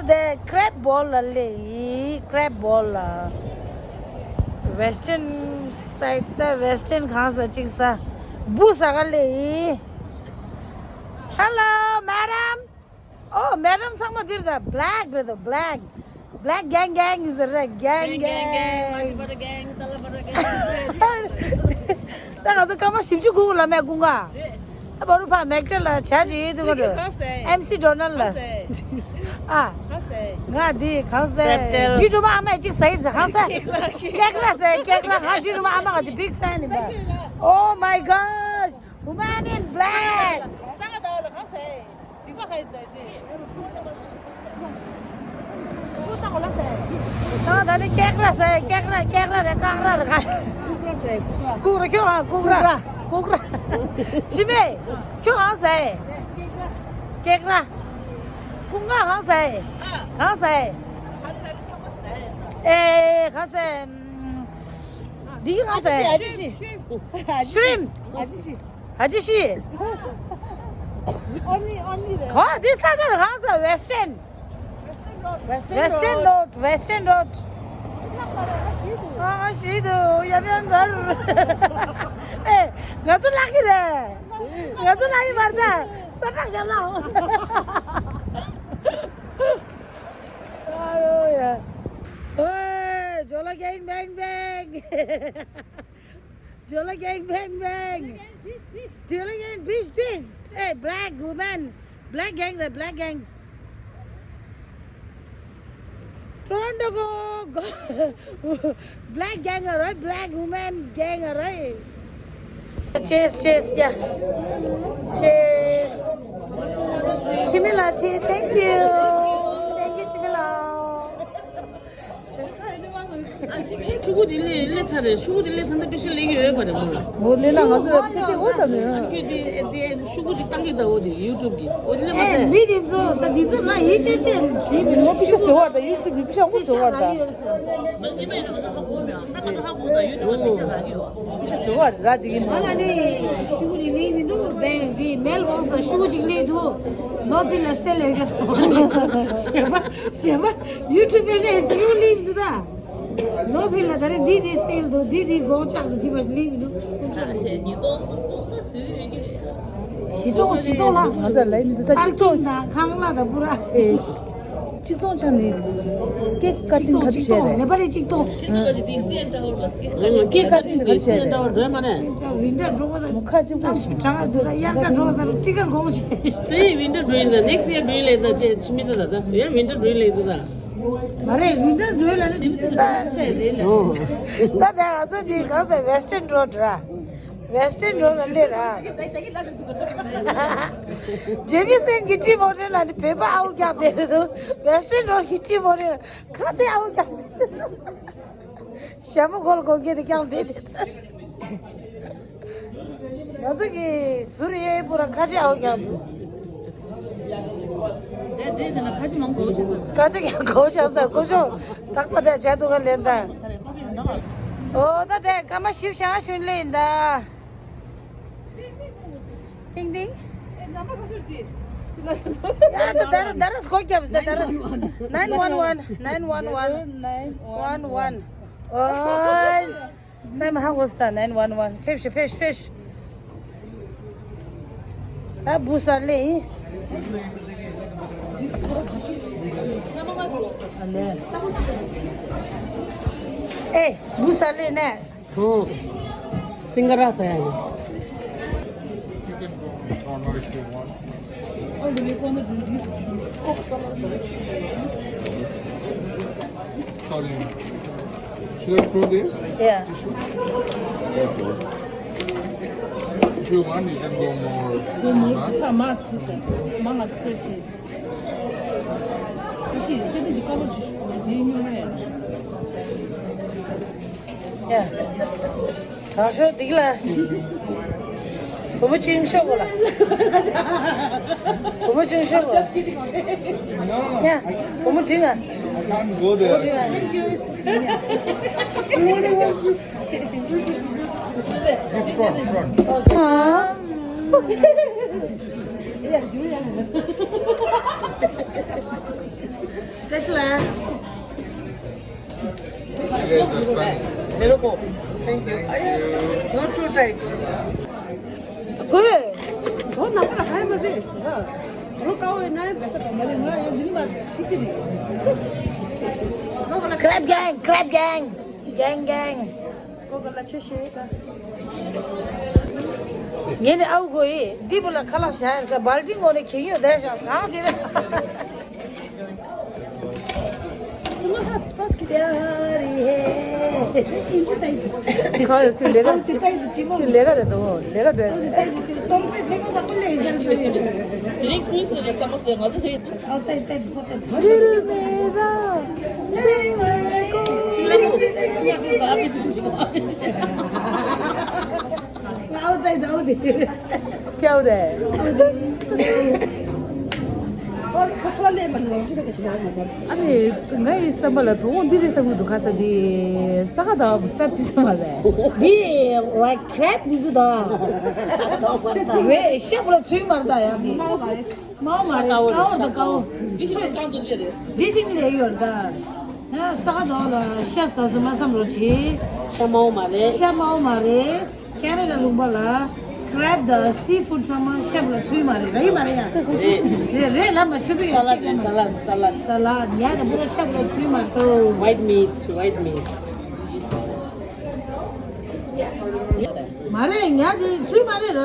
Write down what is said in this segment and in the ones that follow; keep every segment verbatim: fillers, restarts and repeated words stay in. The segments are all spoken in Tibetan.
དེ་ཀྲེབ་བོལ་ལ་སླེབས་ཡིན། ཀྲེབ་བོལ་ལ། Western side ས། Western གང་ས་གཅིག་ས། བུ་ཟ་ག་སླེབས་ཡིན། Hello, madam. Oh, madam ཚང་མ་འདིར་ད། Black རེད་དོ། Black, black gang gang is a gang gang. ད་ང་ཚོ་སྐར་མ་བཞི་བཅུ་སྒུག་ལ་མེད་ཀུན་དགའ། ད་བར་དུ་ཕ་མེག་ཏྲ་ལ་བྱ་ཅིག་ཡིན་དུས་ཀ་འགྲོ། ཨེམ་སི་ཌོ་ནལ་ལ། ཨ། ང་འདི་གང་ཟེར། འདི་སྒྲོལ་མ་ཨ་མས་ཅིག་ཟེར་ཟེར་གང་ཟེར། ཀེག་ར་ཟེར། ཀེག་ར། ང་འདི་སྒྲོལ་མ་ཨ་མ་ག་ཅིག་big fan ཡིན་པ། Oh my gosh, woman in black. ད་ད་ནི་ཀེག་ར་ཟེར། ཀེག་ར། ཀེག་ར་རེད། ཀག་ར་རེད། ཀག་ར། ཀུག་ར། ཁྱོད་ཨ། ཀུག་ར། ཀུག་ར། ཅི་མེད། ཁྱོད་ཨང་ཟེར། ཀེག་ར། ཀུན་དགའ་ཧང་ཟེར། ཧང་ཟེར། ཨེ། ཧང་ཟེར། འདི་ཧང་ཟེར། ཨ་ཅི་ཤི། ཤྲིམ། ཨ་ཅི་ཤི། ཨ་ཅི་ཤི། ཨོ་ནི་ཨོ་ནི་རེད། ག་འདི་ས་ཆ་ཧང་ཟེར། Western Western Road, Western Road. ཨ་ཞིག་ཏུ་ཡབ་ཡང་འདར། ཨེ། ང་ཚོ་ལག་གི་རེད། ང་ཚོ་ལག་གི་བར་ད་ས་ཁྲག་ཡར་ལངས། ཨ་རོ་ཡ། ཨོའི། ཇོ་ལ་གེང་བེང་བེང་། ཇོ་ལ་གེང་བེང་བེང་། ཇོ་ལ་གེང་བིཆ་བིཆ། ཨེ། Black woman, black gang རེད། Black gang. Toronto གོ། Black gang རེད། Black woman gang རེད། Cheers, cheers, yeah. Cheers. ཆི་མི་ལ་ཆི། Thank you. Thank you, ཆི་མི་ལ། ཕྲུ་གུ་དེ་སླེབས་སླེབས་ཚར་རེད། ཕྲུ་གུ་དེ་སླེབས་ཚར་ན་དཔེ་ཤ་ལེགས་ཡོད་པ་རེད་མོ། མོ་སླེབས་ན་ང་ཚོ་ལ་ཕྱི་དེ་འོ་ཙམ་ཡོད། ཁྱོད་དེ་དེ་ཕྲུ་གུ་ཅིག་བཏང་གི་ད། འོ་དེ་ཡུ་ཊུབ་གི་འོ་དེ་སླེབས་མ་ཨེ་ཟེར། མི་དེ་ཚོ་ད་དེ་ཚོ་ང་ཡིད་ཆེས་ཆེ་བྱེད་མི་མོ་འདུག་ཕི་ཤ་ཟེར་བ་ད། ཡུ་ཊུབ་གི་ཕི་ཤ་མོ་ཟེར་བ་ད། ང་ཉི་མ་ཡིན་ན་ང་ཚོ་ཧ་གོ་མེད། ཨ་ང་ཚོ་ཧ་གོ་ད། ཡུ་ཊུབ་ལ་ཕི་ཤ་ཧ་གོ་ཡོད། ཕི་ཤ་ཟེར་བ་ར་དེ་གི་མོ། ང་ལ་ནི་ཕྲུ་གུ་དེ་སླེབས་མི་འདུག་བེང་དེ་མེལ་བོང་ས་ཕྲུ་གུ་ཅིག་སླེབས་འདུག་ནོ་ཕི་ལ་སེ་ལེ་ག་ས་ཞེས་པ། ཞེས་པ། ཡུ་ཊུབ་པེ་ཤ་ཡི་སུ་ལིབ་འདུག་ད། ནོ་ཕི་ལ་ད་རེ་འདི་འདི་སེལ་འདུག་འདི་འདི་དགོང་ཆགས་འདུག་འདི་མ་ལིབ་འདུག་ཉིས་སྟོང་སུམ་སྟོང་ད་སུས་ཡོད་ཀྱི་རེད། བཞི་སྟོང་བཞི་སྟོང་ལ། ང་ཚ་ལ་ཡིན་འདུག་ད་གཅིག་སྟོང་། ཏར་ཀིང་དང་ཁང་གླ་དང་པུ་ར། ཨེ། གཅིག་སྟོང་ཆ་ནི། ཀེག་ཀ་ཊིང་ག་ཚོད་བྱས་རེད། ནེ་པ་ལི་གཅིག་སྟོང་། ཁྱེད་ཚོ་ག་དེ་སི་ཨེན་ཊ་ཝར་ལ་ཀེག་ཀ་ཊིང་ག་ཚོད་བྱས་རེད། ཝིན་ཊར་འགྲོ་མ་ནས། ཝིན་ཊར་འགྲོ་ས་དྲང་དུ་ར་དབྱར་ཁ་འགྲོ་ས་ར་ཊི་ཀར་དགོངས་ཆེ། སེ་ཝིན་ཊར་འགྲོ་ཡིན་ད། ནེག་སི་ཡར་འགྲོ་ཡིན་ལས་ད་ཅེ་ཆི་མི་ད་ད་ད་ཡང་ཝིན་ཊར་འགྲོ་ཡིན་ལས་ད། མ་རེད། ཝིན་ཊར་འགྲོ་ཡིན་ལ་ནི་ཌིམ་སི་ལ་ཤ་ཡི་རེད་ལ། ད་ད་ང་ཚོ་འདི་གང་ཟེར། ཝེ་སི་ཊན་རོ་ཌི་ར། ཝེ་སི་ཊན་རོ་ཌི་ལ་སླེབས་ར། ཇེ་མི་སན་གྱི་ཊི་མོ་ཊ་ལ་ནི་བོད་པ་ཨའུ་རྒྱག་བསྡད་འདུག་ཝེ་སི་ཊན་རོ་ཌི་གི་ཊི་མོ་ཊ་ཁ་ཆེ་ཨའུ་རྒྱག་བསྡད་འདུག་ཞྭ་མོ་གོལ་གོ་གེ་དེ་རྒྱག་བསྡད་འདུག་ང་ཚོ་གི་ཟུར་གཡས་པོ་ར་ཁ་ཆེ་ཨའུ་རྒྱག་འདུག་ཁ་ཆེ་མང་པོ་ཆགས་ས། ཁ་ཆེ་ཡང་གོ་ཆགས་ས། ཀོ་ཤོ་དག་པ་དེ་བྱ་དུ་ག་ལེན་ད། ཨོ་ད་དེ་སྐར་མ་བཞི་བཅུ་ཞེ་ལྔ་ཞུན་ལེ་ཡིན་ད། ཏིང་ཏིང་། ཡ་ད་ད་ར་ད་ར་སྒོ་རྒྱབ་ད་ད་ར། nine one one, nine one one, one one. ཨོ། སེམས་ཧ་གོ་སྟ། nine one one. ཕེབས་ཤིག་ཕེབས་ཤིག་ཕེབས་ཤིག་ད་བུ་ས་ལེ་ཡིན། ཨེ། བུ་ས་ལེ་ནས། ཨོ། སིང་ག་ར་ས་ཡ་ཡིན། Sorry. Should I throw this? Yeah. If you want, you can go more. Go more. Come on, she said. Mama, stretch it. She, give me the cover. ཡ། གང་ཤོག་འདིག་ལ། བུ་མོ་ཅིང་ཤོག་གོ་ལ། བུ་མོ་ཅིང་ཤོག་གོ། ཡ། བུ་མོ་འདི་ང་། I can't go there. Front, front. ཨ། ཡ། Tesla. Zero four. Thank you. Not too tight. Good. Don't know what I'm a bit. Look how I know. Crab gang, crab gang, gang gang. ངས་ནི་ཨའུ་གོ་ཡི་འདི་བུ་ལ་ཁ་ལག་བཞག་ཡར་ས་སྦལ་ཏི་ངོ་ནས་ཁྱེད་ཡོད་བསྡད་ཤག་གང་བྱེད་ན། ཁོ་ཡོད་དུས་ལས་ཀ་དེ་ལས་ཀ་རེད་དོ། ལས་ཀ་རེད། དེ་རིང་ཀུན་སུ་རེད་ཙམ་པོ་ཟེར་ང་ཚོ་རེད། ཨའོ་ཏའི་ཏའི་ཁོ་ཏའི། རིལ་མེ་ར། ཨའོ་ཏའི་ཏའི་ཨའོ་ཏའི། ཀྱའོ་རེ། ཨ་ནི་ང་ཡི་བསམ་པ་ལ་དོ་དགོང་འདི་རེད་བསམ་གི་འདུག་ཁ་ས་འདི་ས་ག་དང་སར་ཅི་བསམ་པ་རེད། འདི་like crab འདི་ཚོ་དང་། བའི་ཤ་བུ་ལ་ཚུལ་མར་ད་ཡང་འདི། མའོ་མ་རེད། དཀར་པོ་དང་དཀར་པོ། འདི་ཞིག་རྐང་བཙུགས་རྒྱུ་རེད། འདི་ཞིག་ལས་ཡོད་ད། ཡང་ས་ག་དོག་ལ་ཤ་ཟ་སུ་མ་བསམ་རོ་ཆེ། ཤ་མའོ་མ་རེད། ཤ་མའོ་མ་རེད། ཁེ་ན་ཌ་ལུང་པ་ལ་crab དང་sea food ཚང་མ་ཤ་བུ་ལ་ཚུལ་མ་རེད། རེད་མ་རེད་ཡ། རེད་རེད་ལ་མ་ཤ་ཚུལ་ཡ། Salad རེད། Salad salad salad ཉ་དང་བུ་ལ་ཤ་བུ་ལ་ཚུལ་མ་རེད་དོ། White meat, white meat. མ་རེད། ཉ་དེ་ཚུལ་མ་རེད་ར།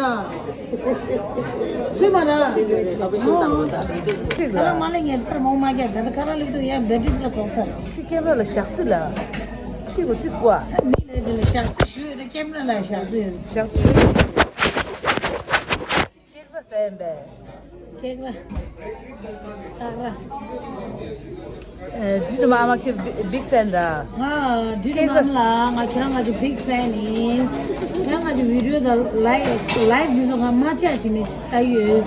ཚུལ་མ་ར། ཁ་ར་མ་ལེ་ངས་པར་མོ་མ་རྒྱག་ད་ལྟ་ཁ་ར་ལེབ་དུ་ཡ་བེ་ཏྲི་པ་ཚོགས་ས། ཁྱི་ཀེམ་ར་ལ་ཞག་རྩི་ལ། ཁྱི་གོ་ཏིས་ཀོ་ཨ། མི་ལ་དེ་ལ་ཞག་རྩི་ཞུ་ཡོད་དེ་ཀེམ་ར་ལ་ཞག་རྩི་ཡོད། ཞག་རྩི་ཞུ་ཡོད། ཀེག་ར་ཟ་ཡིན་པས། ཀེག་ར། ཀག་ར། ཨེ། འདི་དུ་མ་ཨ་མ་ཁྱོད་big fan ར། ང་འདི་དུ་མ་ཨ་མ་ལ་ང་ཁྱེད་རང་ང་ཅི་big fan ཡིན། ཁྱེད་རང་ང་ཅི་video དང་live live འདི་ཚོ་ང་མ་བྱས་ཅི་ནས་ལྟ་ཡོད།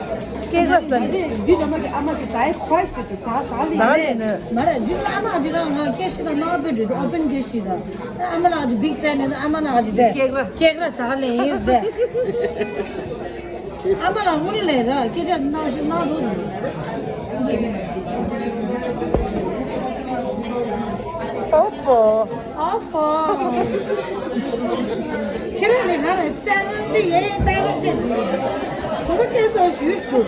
ཀེག་ར་ཟ་ནས། འདི་དུ་མ་གི་ཨ་མ་གི་ཟ་ཡི་ཁོ་ཤི་གི་ཟ་ཟ་ལི། ཟ་ལི་ནི། མ་རེད། འདི་ལ་ཨ་མ་ཅི་རང་ང་སྐད་ཤི་དང་ནོ་པེ་འདྲི་དུ་open སྐད་ཤི་དང་། ཨ་མ་ལ་ང་ཅི་big fan ཡིན། ཨ་མ་ལ་ང་ཅི་དེ་ཀེག་ར་ཀེག་ར་ཟ་ལི་ཡིན་ཟེར། ཨ་མ་ལ་དངུལ་ལས་ར་སྐད་ཆ་གནང་ཞིག་གནང་འགྲོ་ནི། ཨོ་ཧོ། ཨོ་ཧོ། ཁྱེད་རང་ནི་ག་རེ་སེ་ར་མིག་ཡེ་ཡེ་ཏ་རུ་ཅེ་ཅི། གོ་བ་སྐད་ཚོ་ཞུས་ཏུ་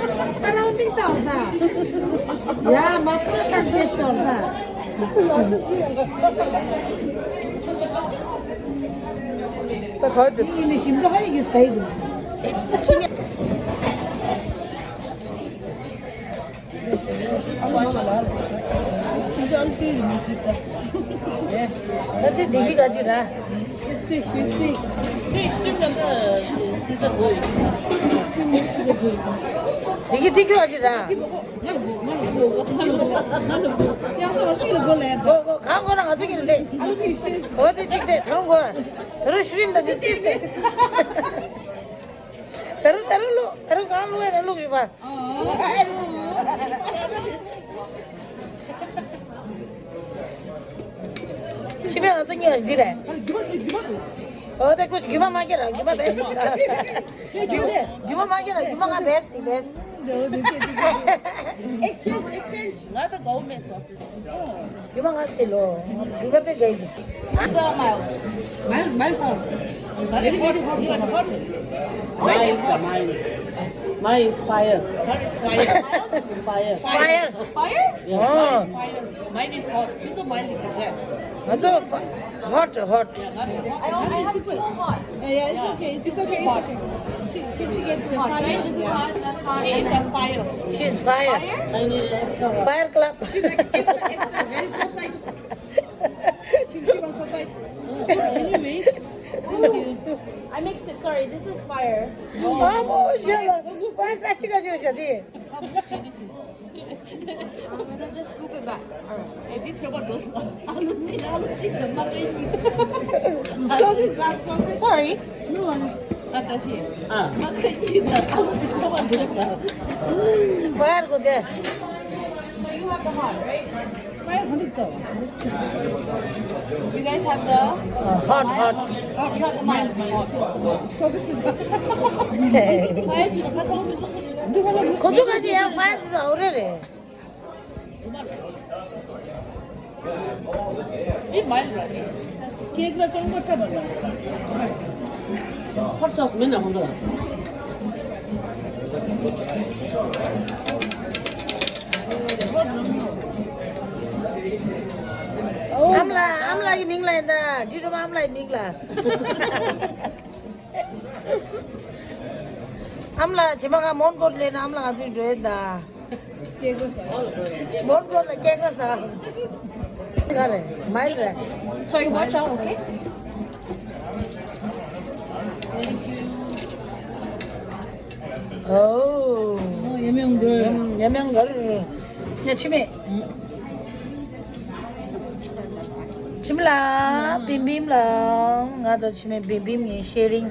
སེ་ར་མིག་ཏང་ད། ཡ་མ་ཁོ་ཏང་སྐད་ཤོར་ད། ད་ག་དེ། ཨི་ནི་ཞིམ་ཏོག་ཧ་ཡི་གི་ཟ་ཡི་གི། ཨ་ལོ་མ་ལ། ཨ་ལོ་ཏི་རི་མི་ཅི་ད། ད་དེ་དེ་གི་ག་ཅི་ར། སི་སི་སི་སི། ཤིམ་ལ་ད་སི་ད་གོ་ཡི། ཤིམ་ལ་སི་ད་གོ་ཡི། དེ་གི་དེ་གི་ག་ཅི་ར། ཡང་སོ་སི་ལ་གོ་ལེ། གོ་གོ་གང་གོ་ར་ང་ཚོ་གི་རེད། ཨ་ལོ་སི་སི། འོ་དེ་གཅིག་དེ་ད་རུང་གོ། ད་རུང་ཤུ་རིམ་དང་དེ་ཏིས་དེ། ད་རུང་ད་རུང་ལོ་ད་རུང་གང་ལོ་ཡ་ན་ལོ་གི་བ། ཕྱི་པའི་ང་ཚོ་གཉིས་ཀ་འདི་རེད། ཨོ་དེ་ཀུ་ཅི་རྒྱུ་མ་མ་སྐྱེ་ར་རྒྱུ་མ་བས། རྒྱུ་མ་མ་སྐྱེ་ར་རྒྱུ་མ་ང་བས་བས། Exchange, exchange. ང་ད་གའུ་མེད་སོ། རྒྱུ་མ་ང་དེ་ལོ། རྒྱུ་མ་པེ་གའི་གི། The mild. Mild, mild sour. Very, very hot. Mine is mild. Mine is fire. What is fire? Fire. Fire. Fire? Yeah. Oh. Mine is fire. Mine is hot. It's a mild is there. That's a hot, hot. I don't, I have too hot. Yeah, yeah, it's okay. It's okay. It's okay. She, can she get the fire? Right? This is hot, that's hot. She is on fire. She's fire. Fire? I need extra. Fire club. She like extra, extra, very society. She, she wants society. Can you wait? Thank you. I mixed it. Sorry, this is fire. Oh, yeah. Why plastic is used? I'm gonna just scoop it back. All right. Sorry. No one. Fire go there. So you have the hot, right? You guys have the hot, hot. You have the mild. So this is. ཁོ་ཚོ་ག་ཅི་ཡང་fire འདི་ཚོ་ཨོ་རེད་རེད། ཁྱེད་རང་ཚོ་མི་ན་ཧོང་ག་ལ། ཨམ་ལ་ཨམ་ལ་ཡི་མིང་ལ་ཡིན་ད། ཌི་རུ་མ་ཨམ་ལ་ཡི་མིང་ལ། ཨམ་ལ་ཇི་མ་ག་མོན་གོར་ལེ་ན་ཨམ་ལ་ང་ཚོའི་འགྲོ་ཡིན་ད། མོན་གོར་ལ་སྐད་ག་ས། ག་རེ་མའིལ་རེད། Sorry, watch out, okay? ཨོ། ཡ་མེང་གར། ཡ་མེང་གར། ཡ་ཆི་མེ། ཆི་མེ་ལ། བིམ་བིམ་ལ། ང་དང་ཆི་མེ་བིམ་བིམ་ཡིན། Sharing,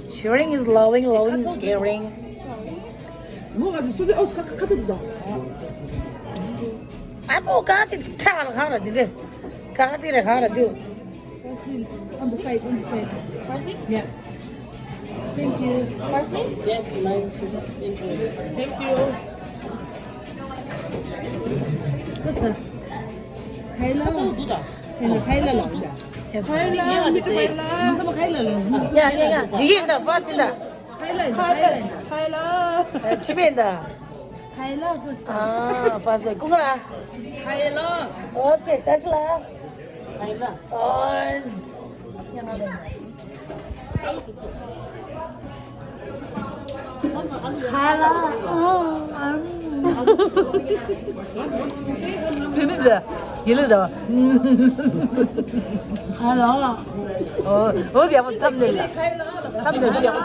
sharing is loving, loving is caring. ངོ་ག་ཚོད་སུ་ཨོ་ཁ་ཁ་ཁ་ཐུག་དང་། ཨ་མོ་ག་ཚོད་ཁྲག་ལ་གང་ར་དེ་འདྲ། ག་ཚོད་ར་གང་ར་དུ། Parsley on the side, on the side. Parsley? Yeah. Thank you. Parsley? Yes, ma'am. Thank you. Thank you. What's up? Kayla. Kayla, Kayla lo. Kayla, mi tu Kayla. Sama Kayla lo. Yeah, yeah, yeah. Digi inda, first inda. Kayla, Kayla. Kayla. Eh, chime inda. Kayla first. Ah, first. Kungala. Kayla. Okay, touch la. Kayla. Oh. Hello. Oh, oh, yeah, but thumbnail. Thumbnail, yeah.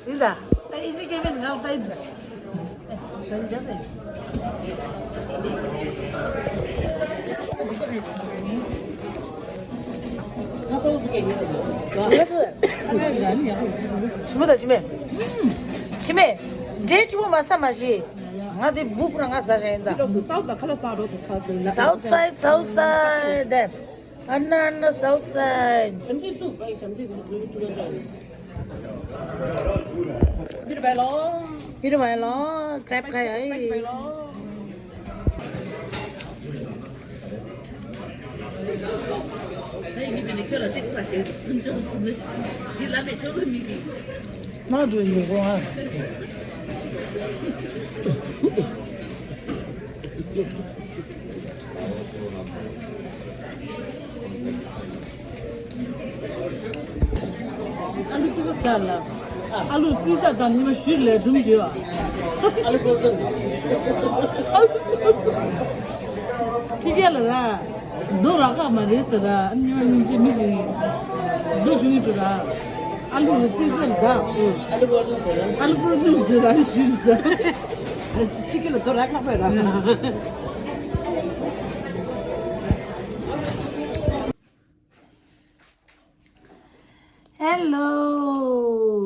Linda. ཞིམ་པོ་དང་ཞིམ་མེད། ཞིམ་མེད། འབྲས་ཆུ་བོ་མ་ཟ་མ་ཤེས། ང་དེ་སྦུག་ར་ང་ཟ་ཞེན་ད། South side, South side. ཨ་ན་ཨ་ན་South side. Hit my law, crab kaya. Not doing the wrong. ཨ་ལུ་ཙི་ག་ཟ་ལ། ཨ་ལུ་ཙི་ཟ་དང་ཉི་མ་ཞུ་ལས་སྒྲུང་བརྗོད། ཨ་ལུ་གོ་ཀ། ཁྱི་སྐད་ལ་ར། རྡོ་རག་ཁ་མ་རེད་ཟེར་ར། ཉི་མ་ཉིན་ཅིག་མི་ཅིག་རྡོ་ཞུ་ཡི་འགྲོ་ར། ཨ་ལུ་ཙི་ཟ་ལ་ད། ཨ་ལུ་གོ་ཀ་ཟེར་ར། ཨ་ལུ་གོ་ཀ་ཟེར་ར་ཞུ་ཟ། ཁྱི་སྐད་ལ་རྡོ་རག་ལག་པ་ར། Hello.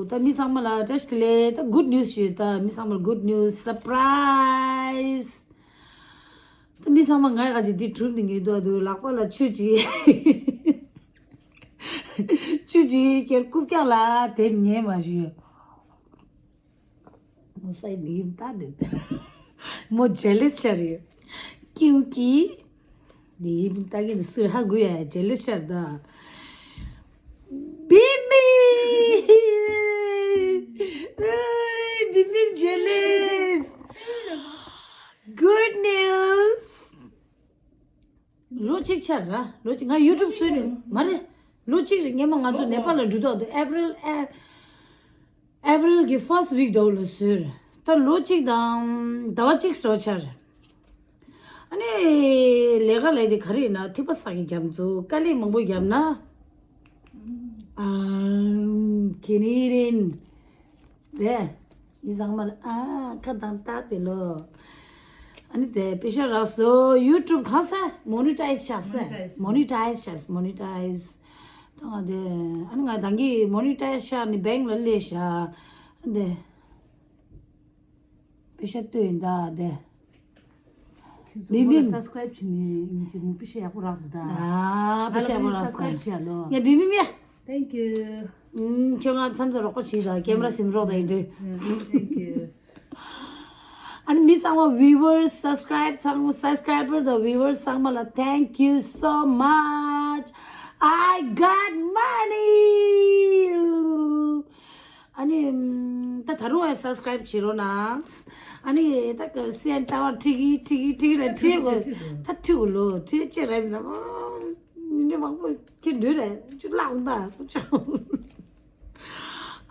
ད་མི་ཚང་མ་ལ་བཀྲ་ཤིས་བདེ་ལེགས། ད་good news ཞུ། ད་མི་ཚང་མ་ལ་good news, surprise. ད་མི་ཚང་མ་ང་ཡ་ག་ཅིག་འདི་གྲུབ་འདི་ངེས་འདུག་འདུག་ལག་པ་ལ་ཆུ་ཅིག་ཆུ་ཅིག་ཁྱེར་རྐུབ་བཀྱག་ལ་དེ་ཉན་མ་ཞུ། མོ་སའི་ནི་ཡིམ་ཏ་དེ་མོ་jealous ཆ་རེད། ཀིའུ་ཀི་ནི་ཡིམ་ཏ་གི་ནི་སུར་ཧ་གུ་ཡ་jealous ཆ་རེད་ད། བི་མི། བི་མི་jealous. Good news. ལོ་གཅིག་ཆར་ར། ལོ་གཅིག་ང་YouTube བཟོས་ནས་མ་རེད། ལོ་གཅིག་རེད། སྔན་མ་ང་ཚོ་ནེ་པཱལ་ལ་འགྲོ་ཐོག་ཏུ་ཨེ་པྲིལ་ཨེ། ཨེ་པྲིལ་གྱི་first week འདྲ་བོ་ལ་བཟོས་རེད། ད་ལོ་གཅིག་དང་ཟླ་བ་གཅིག་ཙམ་ཆར། ཨ་ནི་ལས་ཀ་ལས་དེ་ག་རེ་ཡིན་ན། ཐིགས་པ་ཚགས་ཀྱི་རྒྱབ་འཛུགས། དཀའ་ལས་མང་པོ་བརྒྱབ་ན། ཨ། ཁེ་ནི་རིན། དེ། མི་ཚང་མ་ལ་ཨ་ཁ་གདངས་བཏགས་ཏེ་ལོ། ཨ་ནི་དེ་པེ་ཤ་རག་སོ། YouTube གང་ས་monetize ཆགས་ས། Monetize. Monetize ཆགས། Monetize། ད་ང་དེ་ཨ་ནི་ང་དང་གི་monetize ཆགས་ནི་bank ལ་སླེབས་ཤག་ཨ་དེ་པེ་ཤ་ལྟོས་ཡིན་ད་དེ། ཁྱེད་ཚོ་མི་མོ་ལ་མི་subscribe བྱེད་ནི་ཡིན་གཅིག་མོ་པེ་ཤ་ཡག་པོ་རག་འདུག་ད། ཨ་པེ་ཤ་ཡག་པོ་རག་སོང་། Subscribe བྱེད་ཡ་ལོ། ཡ་བི་མི་མི་ཡ། Thank you. ཨུམ། ཁྱོད་ང་མཚམས་མཚམས་རོགས་པ་བྱེད་དང་། ཀེམ་ར་ཟིན་རོགས་དང་ཡིན་འདྲ། Yeah, thank you. ཨ་ནི་མི་ཚང་མ་viewers subscribe ཚང་མ་subscriber དང་viewers ཚང་མ་ལ thank you so much. I got money. ཨ་ནི་ད་ད་རུང་ཡང་subscribe བྱེད་རོགས་གནང་། ཨ་ནི་ད་ག་སེན་ཏྲ་བ་ཁྲི་གི་ཁྲི་གི་ཁྲི་གི་ལ་ཁྲི་གོ། ད་ཁྲི་གོ་ལོ་ཁྲི་ཅེ་རེད་མི་ད་མོ་ནི་མང་པོ་ཁྱེད་འདྲུད་རེད་ཅུ་ལག་ད་ཅུ།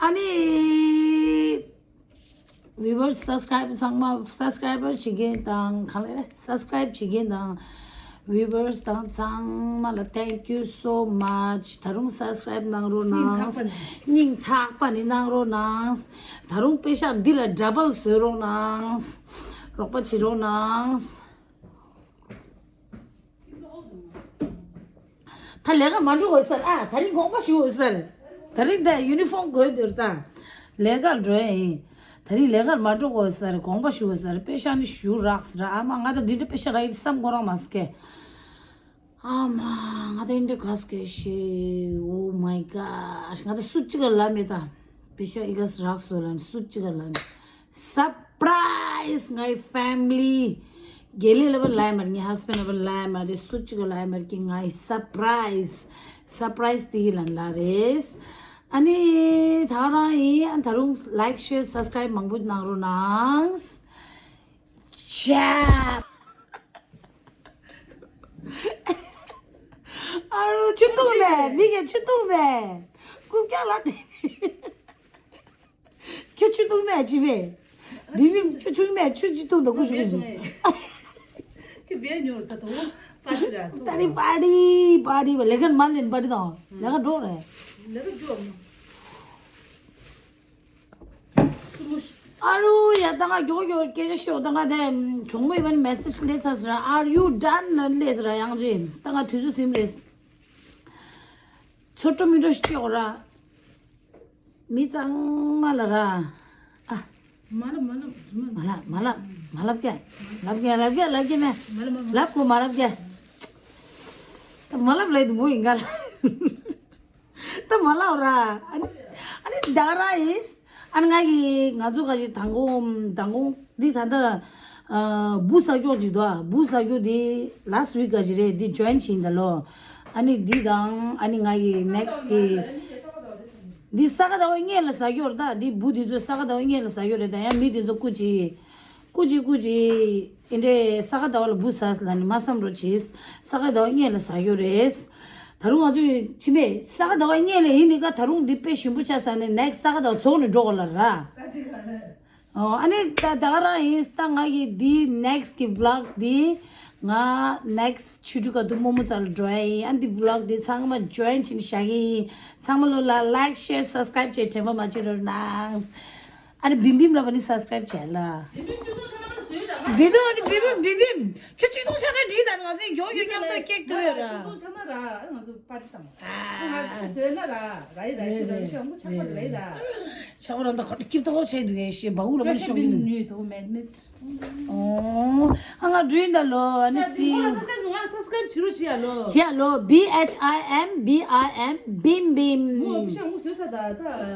ཨ་ནི་viewers subscribe ཚང་མ་subscriber བྱེད་མཁན་དང་གང་ལས་རེད་subscribe བྱེད་མཁན་དང་viewers དང་ཚང་མ་ལ་thank you so much. ད་རུང་subscribe གནང་རོགས་གནང་། སྙིང་ཐག་པ་ནས་གནང་རོགས་གནང་། ད་རུང་པེ་ཤག་འདི་ལ་double བཟོས་རོགས་གནང་། རོགས་པ་བྱེད་རོགས་གནང་། ད་ལས་ཀ་མ་འགྲོ་འོས་སར་ཨ་ད་རིང་དགོངས་པ་ཞུ་འོས་སར། ད་རིང་ད་uniform གོན་འདུག་ད། ལས་ཀར་འགྲོ་ཡ་ཡིན། ད་རིང་ལས་ཀར་མ་འགྲོ་འོས་སར་དགོངས་པ་ཞུ་འོས་སར་པེ་ཤག་ནི་ཞུ་རགས་ར། ཨ་མ་ང་ད་འདི་འདྲ་པེ་ཤག་རག་ཡིན་བསམ་ཁོ་རང་མ་སྐད། ཨ་མ་ང་ད་འདི་འདྲ་ག་སྐད་ཤེས། Oh my gosh. ང་ད་སུ་གཅིག་ག་ལབ་མེད་ད། པེ་ཤག་ཨི་ག་རགས་སོ་ལ་ནི་སུ་གཅིག་ག་ལབ་མེད། Surprise ངའི་family དགེ་ལེགས་ལ་བ་ལབ་མ་རེད། ངའི་husband ལ་བ་ལབ་མ་རེད། སུ་གཅིག་ལ་ལབ་མ་རེད། ཀྱི་ངའི་surprise surprise དེ་ཡི་ལན་ལ་རེད། ཨ་ནི་ད་རང་ཡིན་ཨ་ད་རུང་like share subscribe མང་པོ་གནང་རོགས་གནང་། ཅེ། ཨ་རུ་ཆུ་འཐུང་མེད་མི་གས་ཆུ་འཐུང་མེད་རྐུབ་བཀྱག་ལ་དེ། ཁྱོད་ཆུ་འཐུང་མེད་ཅི་མེད། བི་བི་ཁྱོད་ཆུ་མེད་ཆུ་ཅི་འཐུང་དང་ཀུ་ཅི་ཀུ་ཅི། ཁྱོད་བས་ཉོ་ད་དུང་པ་ཏི་ར་འཐུང་ད་རི་པ་རི་པ་རི་བ་ལས་ཀ་མ་ལེན་པ་རི་དང་ལས་ཀ་འགྲོ་རེད། ལས་ཀ་འགྲོ་མ། སུ་མོ་ཤི། ཨ་རུ་ཡ་ད་ང་མགྱོགས་མགྱོགས་སྐད་ཆ་ཤོད་ད་ང་དེ་གྲོང་མོ་ཡིན་པ་ནི་message སླེབས་ཚར་ཟེར། Are you done ལབ་ཟེར་ཡང་ཅི་ད་ང་དུས་ཚོད་ཟིན་རེད། ཚོ་སྤྲོ་མི་སྤྲོ་ཤི་སྐྱོག་ར། མི་ཚང་མ་ལ་ར། ཨ། མ་ལབ་མ་ལབ་རྫུན་མ། མ་ལབ་མ་ལབ་མ་ལབ་ཀྱ། ལབ་ཀྱ་ལབ་ཀྱ་ལབ་ཀྱ་མེ། མ་ལབ་མ་ལབ། ལབ་གོ་མ་ལབ་ཀྱ། ད་མ་ལབ་ལབ་དུ་མོ་ཡིན་ག་ལ། ད་མ་ལབ་ར། ཨ་ནི་ཨ་ནི་ད་ར་ཡིན། ཨ་ནི་ང་གི་ང་ཚོ་ག་ཞིག་དང་གོ་དང་གོ་འདི་ད་ལྟ། ཨ་བུ་ས་སྐྱོག་ཅིག་འདུག་ཨ་བུ་ས་སྐྱོག་འདི་last week ག་ཞིག་རེད། འདི་join བྱིན་ད་ལོ། ཨ་ནི་འདི་དང་ཨ་ནི་ང་གི་next གི་འདི་ས་ག་ཟླ་བ་སྔོན་ལ་ཟ་སྐྱོག་རེད། ད་འདི་བུ་འདི་ཚོ་ས་ག་ཟླ་བ་སྔོན་ལ་ཟ་སྐྱོག་རེད། ད་ཡང་མི་འདི་ཚོ་སྐུ་ཅི་སྐུ་ཅི་སྐུ་ཅི་ཨེ་འདྲས་ས་ག་ཟླ་བ་ལ་བུ་ཟ་ལ་ནི་མ་བསམ་རོ་ཅིས་ས་ག་ཟླ་བ་སྔོན་ལ་ཟ་སྐྱོག་རེད། ད་རུང་ང་ཚོ་ཕྱི་མེད་ས་ག་ཟླ་བ་སྔོན་ལ་ཡིན་ནི་ཀ་ད་རུང་འདི་དཔེ་ཞིམ་པོ་ཆགས་ས་ནི་next ས་ག་ཟླ་བ་ཚོགས་ནས་འགྲོ་གོ་ལ་ར། ཨོ་ཨ་ནི་ད་ད་ག་རང་ཡིན་ད་ང་གི་འདི་next གི་vlog འདི་ང་next ཆུ་ཕྲུག་ག་དུ་རྨོ་མོ་རྩ་ལ་འགྲོ་ཡ་ཡིན། ཨ་འདི་vlog འདི་ཚང་མ་join བྱིན་བཞག་གི་ཡིན། ཚང་མ་ལོ་ལ་like share subscribe བྱེད་དྲན་པ་མ་བརྗེད་རོགས་གནང་། ཨ་ནི་བིམ་བིམ་ལ་བ་ནི་subscribe བྱས་ལ། བི་དོ་ཨ་ནི་བིམ་བིམ་བིམ་བིམ་ཁྱོད་ཆིག་སྟོང་ཆ་ན་འགྲིག་ད་ང་ཚོའི་མགྱོགས་མགྱོགས་མཉམ་དུ་ཀེག་ཐུབ་ཡོད་ར། ཆིག་སྟོང་ཆ་ན་ར་ང་ཚོ་པར་ཏི་དང་། ང་ཚོ་ཟོས་ན་ར་ར་ཡི་ར་ཡི་ར་ཡི་ཤ་མོ་ཆག་པ་ར་ཡི་ར། ཆག་པ་ར་འདི་ཁོ་སྐྱིབ་ཏོ་ཆེ་འདུག་ཡེ་ཤེ་བ་འུ་ལ་མ་ཤོང་གི་ནུས་དོ་magnet། ཨོ། ཨ་ང་འགྲུལ་ད་ལོ་ཨ་ནི་སི། ང་subscribe བྱེད་རོགས་བྱེད་ཡ་ལོ། བྱེད་ཡ་ལོ། B H I M B I M བིམ་བིམ། མོ་བི་ཤ་མོ་ཟོས་ས་ད་ད་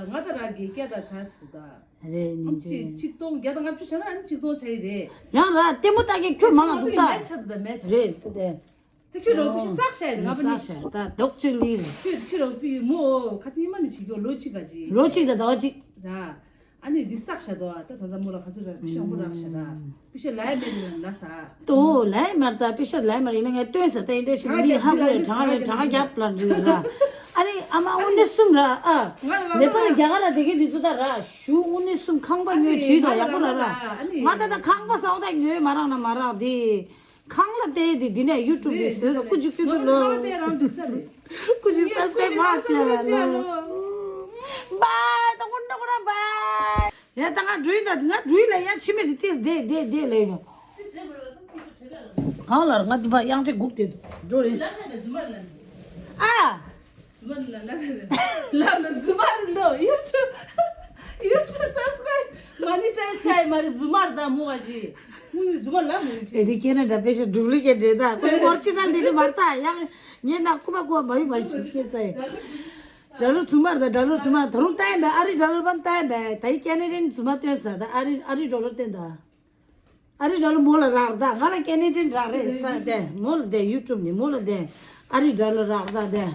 ང་ད་ར་གི་སྐད་ད་ཚ་སུ་ད། རེད་ཨམ་ཉིན་ཅི་ཅན། ཆིག་སྟོང་བརྒྱ་དང་ལྔ་བཅུ་བྱས་ན་ཨ་ནི་ཆིག་སྟོང་ཆ་ཡི་རེད། ཡང་ར་ལྟད་མོ་ལྟ་མཁན་ཁྱོད་མང་ང་འདུག་ད། ལའི་ཆ་ཚུ་ད་མེད་ཆ། རེད་དེ་དེ། དེ་ཁྱོད་རོགས་པི་ཤ་བསགས་ཤ་ཡི་རེད་ང་པ་ནི། བསགས་ཤ་ད་རྡོག་གཅིག་ལི་རེད། ཁྱོད་ཁྱོད་རོགས་པི་མོ་ཁ་ཚིག་ཉི་མ་ནི་བྱེད་རྒྱུ་ལོ་གཅིག་ག་ཅི། ལོ་གཅིག་ད་ཟླ་བ་གཅིག་ར། ཨ་ནི་འདི་བསགས་ཤ་དོ་ད་ད་ད་མོ་ལ་ཁ་ཚུ་ར་པི་ཤ་མོ་རག་ཤ་ར། པི་ཤ་ལའི་མེད་ལ་ལ་ས། ཏོ་ལའི་མར་ད་པི་ཤ་ལའི་མར་ཡིན་ན་ངས་སྟོན་ས་ད་ཡིན་འདྲ་ཞིག་མི་ཧ་གོ་ཡ་གྲང་ལ་གྲང་རྒྱབ་ལ་འདྲི་ར། ཨ་ནི་ཨ་མ་དངོས་གནས་གསུམ་ར་ཨ། ནེ་པ་ལ་རྒྱ་གར་ལ་དེ་གའི་དུས་ཚོད་ད་ར་ཞུ་དངོས་གནས་གསུམ་ཁང་པ་ཉོས་བྲིས་དང་ཡག་པོ་ར་ར། ང་ད་ད་ཁང་པ་ས་འོག་ད་ཉོས་མ་རག་ན་མ་རག་དེ། ཁང་ལ་བལྟས་དེ་དེ་ནས་ཡུ་ཊུབ་དེ་བཟོས་ད་ཀུ་ཅི་ཀུ་ཅི་ལོ། ཀུ་ཅི་སབ་སི་ཀ་རེབ་མ་བྱས་ལོ། བའི་ད་ཀུན་ཏུ་ཀུ་ར་བའི། ཡ་ད་ང་འགྲུལ་ད་ང་འགྲུལ་ལ་ཡ་ཕྱི་མེད་དེ་ཏེས་དེ་དེ་དེ་ལས་ཡོང་། གང་ལ་ང་འདི་པ་དབྱངས་ཅན་སྒུག་དེ་འགྲོ་རེད། ཨ། ལ་ལ་ཟུ་མ་ལོ་ཡུ་ཊུབ་ཡུ་ཊུབ་སབ་སི་ཀ་རེབ་མ་ནི་ཊའི་ཛི་བྱས་མ་རེད་ཛུ་མར་ད་མོ་ག་ཞིག་མོ་ནི་ཛུ་མར་ལ་མོ་ཡུ་ཊུབ། ཨེ་དེ་ཁྱེད་ན་འདྲ་པེ་ཤ་ཌུབ་ལི་ཀེ་ཊི་རེད་ད་ཁོ་ཨོ་རི་ཇི་ནལ་དེ་ནི་མར་ད་ཡང་ངས་ན་ཁུ་མ་ཁུ་མ་ཡུ་མ་ཞིག་ཁྱེད་ཚ་ཡི་ཌོ་ལར་ཛུ་མར་ད་ཌོ་ལར་ཛུ་མར་ད་རུང་ཏན་བས་ཨ་རི་ཌོ་ལར་བན་ཏན་བས་ད་ཡི་ཀེ་ནེ་ཌན་ཛུ་མར་སྟོན་ས་ད་ཨ་རི་ཨ་རི་ཌོ་ལར་སྟོན་ད། ཨ་རི་འདྲ་ལ་མོ་ལ་རག་ད། ང་ལ་ཀེ་ནེ་ཌན་རག་རེད་ས་དེ་མོ་ལ་དེ་ཡུ་ཊུབ་ནི་མོ་ལ་དེ་ཨ་རི་འདྲ་ལ་རག་ད་དེ།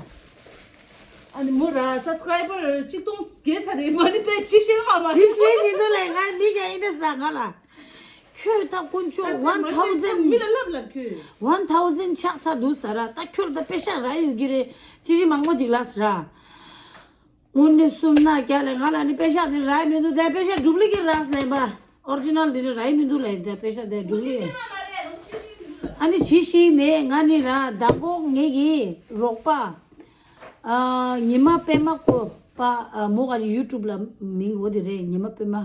ཨ་ནི་མོ་ར་སབ་སི་ཀ་རའི་བར་གཅིག་སྟོང་བརྒལ་ཚར་རེད། མོ་ནི་ཊའིཛ་བྱེད་ཤེས་མ་མ་བྱེད་ཤེས་མི་འདུག་ལས། ང་མི་ག་ཨིན་ཌི་ས་ང་ལ། ཁྱོད་ད་དཀོན་མཆོག་ཝན་ཐའུ་ཛེན། མི་ལ་ལབ་ལབ་ཁྱོད། ཝན་ཐའུ་ཛེན་ཆགས་ཚར་འདུག་ཟེར་ར། ད་ཁྱོད་ད་པེ་ཤ་རག་ཡོད་ཀྱི་རེད། ཅི་ཞིག་མང་པོ་ཅིག་ལབ་ཟེར་ར། དངོས་གནས་གསུམ་ན་རྒྱ་ལས་ང་ལ་ནི་པེ་ཤ་དེ་རག་མི་འདུག་དེ་པེ་ཤ་ཌུབ་ལི་ཀེ་ཊི་རག་ཟེར་པ། ཨོ་རི་ཇི་ནལ་དེ་ནི་རག་མི་འདུག་ལས། དེ་པེ་ཤ་དེ་ཌུབ་ལི་ཀེ་ཊི། ཨ་ནི་བྱེད་ཤེས་མེད། ང་ནི་ར་མདང་དགོང་ངེད་ཀྱི་རོགས་པ། ཨ། ཉི་མ་པད་མ་ཀོ་པ། ཨ། མོ་ག་ཅིག་ཡུ་ཊུབ་ལ་མིང་འོ་དེ་རེད། ཉི་མ་པད་མ་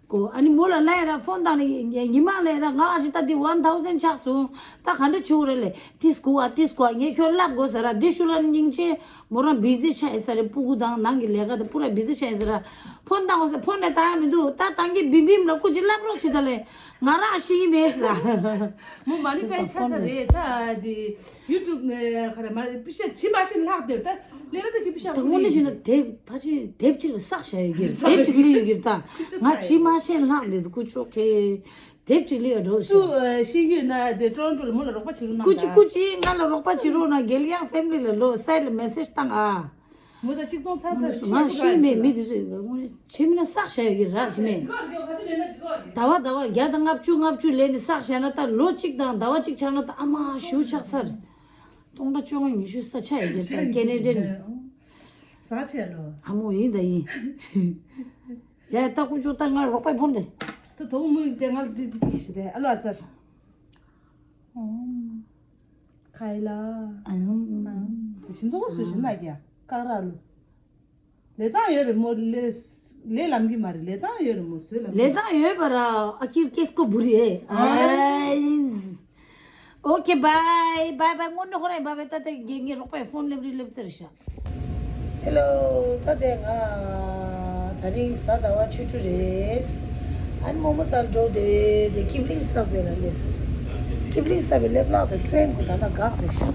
ཀོ། ཨ་ནི་མོ་ལ་ལབ་ཡ་ར་ཕོན་བཏང་ནས་ཉི་མ་ལབ་ཡ་ར། ང་ཨ་ཅེ་ད་འདི་ཝན་ཐའུ་ཛེན་ཆགས་སོང་། ད་ག་འདྲ་བྱེད་དགོས་རེད་ལབ། ཏིས་གོ་ཨ་ཏིས་གོ་ཨ། ངས་ཁྱོད་ལབ་དགོས་ཟེར་ར། འདི་ཤུ་ལ་སྙིང་རྗེ། མོ་རང་བི་ཟི་ཆགས་ཡིན་ས་རེད། སྤུ་གུ་དང་ནང་གི་ལས་ཀ་དང་པུ་ར་བི་ཟི་ཆགས་ཡིན་ས་ར། ཕོན་བཏང་བ་ཟེར། ཕོན་ནས་བཏང་ཡ་མི་འདུག་ད་བཏང་གི་བིམ་བིམ་ལ་སྐུ་མཁྱེན་ལབ་རོགས་བྱེད་ད་ལས། ང་རང་ཤེས་ཀྱི་མེད་ཟེར། མོ་མ་ནི་ཊའིཛ་ཆགས་ས་རེད། ད་དེ་ཡུ་ཊུབ་ནས་ག་རེ་མ་རེད། པེ་ཤ་བྱེད་མ་ཤེས་ལྷག་དེར་ད་ལས་ན་ད་ཁྱོད་པེ་ཤ། ད་དངོས་གནས་བྱས་ན་དེབ་ཕལ་ཆེར་དེབ་ཅིག་ལ་བསགས་བཞག་ཡོད་ཀྱི། དེབ་ཅིག་ལ་ཡོད་ཀྱི། ད་ང་བྱེད་མ་ཤེས་ལྷག་དེ་སྐུ་མཆོག་གི། དེབ་ཅིག་ལ་ཡོད་འགྲོ་ཤག་སུ་ཤེས་ཡོད་ན་དེ་ཊོ་རོན་ཊོ་ལ་མོ་ལ་རོགས་པ་བྱེད་རོགས་གནང་། སྐུ་མཁྱེན་སྐུ་མཁྱེན་ང་ལ་རོགས་པ་བྱེད་རོགས་གནང་། གེ་ལི་ཡང་ཕེ་མི་ལི་ལ་ལོ་སའིཌ་ལ་མེ་སེ་ཇི་བཏང་ཨ། མོ་ད་གཅིག་སྟོང་ཚར་ཚར་ང་ཤེས་མེད། མི་དེ་ཚོས་ང་ངོ་ནས་བྱེད་མི་ན་བསགས་བཞག་ཡོད་ཀྱི་ར་བྱེད་མེད། ཟླ་བ་ཟླ་བ་བརྒྱ་དང་ལྔ་བཅུ་ལྔ་བཅུ་ལས་ནས་བསགས་བཞག་ན་ད་ལོ་གཅིག་དང་ཟླ་བ་གཅིག་ཆགས་ན་ད་ཨ་མ་ཞུ་ཆགས་ཚར། སྟོང་ཕྲག་བཅོ་ལྔ་ཉི་ཤུ་ས་ཆ་ཡོད་ཀྱི་ད་ཀེ་ནེ་ཌན། ཟ་ཆེ་ལོ། ཨ་མོ་ཡིན་ད་ཡིན། ཡ་ད་ཀུ་ཅོ་ད་ང་རོགས་པའི་ཕོན་ལས། ད་དོག་མོ་ཡིན་ཏེ་ང་ལ་དེ་དེ་ཞིག་དེ་ཨ་ལོ་ཨ་ཙར། ཁའི་ལ། ཨ་ཡང་། ཞིམ་ཏོག་སུ་ཞིམ་ན་རྒྱ་ཀ་ར་ལུ། ལས་སྟངས་ཡོད་རེད་མོ། ལས་ལས་ལམ་གྱི་མ་རེད། ལས་སྟངས་ཡོད་རེད་མོ། བཟོས་ལམ་གྱི་ལས་སྟངས་ཡོད་པ་ར། ཨ་ཁིར་ཀེས་ཀོ་བུ་རི་ཨེ། ཨ་ཡིན། ཨོ་ཁེ་བྷའི་བྷའི་བྷའི། དངོས་གནས་ཧོ་རེ་བྷའི་བྷའི། ད་ལྟ་ངའི་ངའི་རོགས་པའི་ཕོན་སླེབས་རི་སླེབས་ཚར་ཤག་ཧེ་ལོ། ད་ལྟ་ང་དེ་རིང་གཟའ་ཟླ་བ་ཆུ་ཕྲུག་རེད། ཨ་ནི་མོག་མོག་ཟ་འགྲོ་དེ་དེ་ཀིབ་ལིང་ས་བེ་ལ་སླེབས། ཀིབ་ལིང་ས་བེ་སླེབས་ལག་ཏུ་ཊེན་གོ་ད་ལྟ་འགག་དེ་ཤག་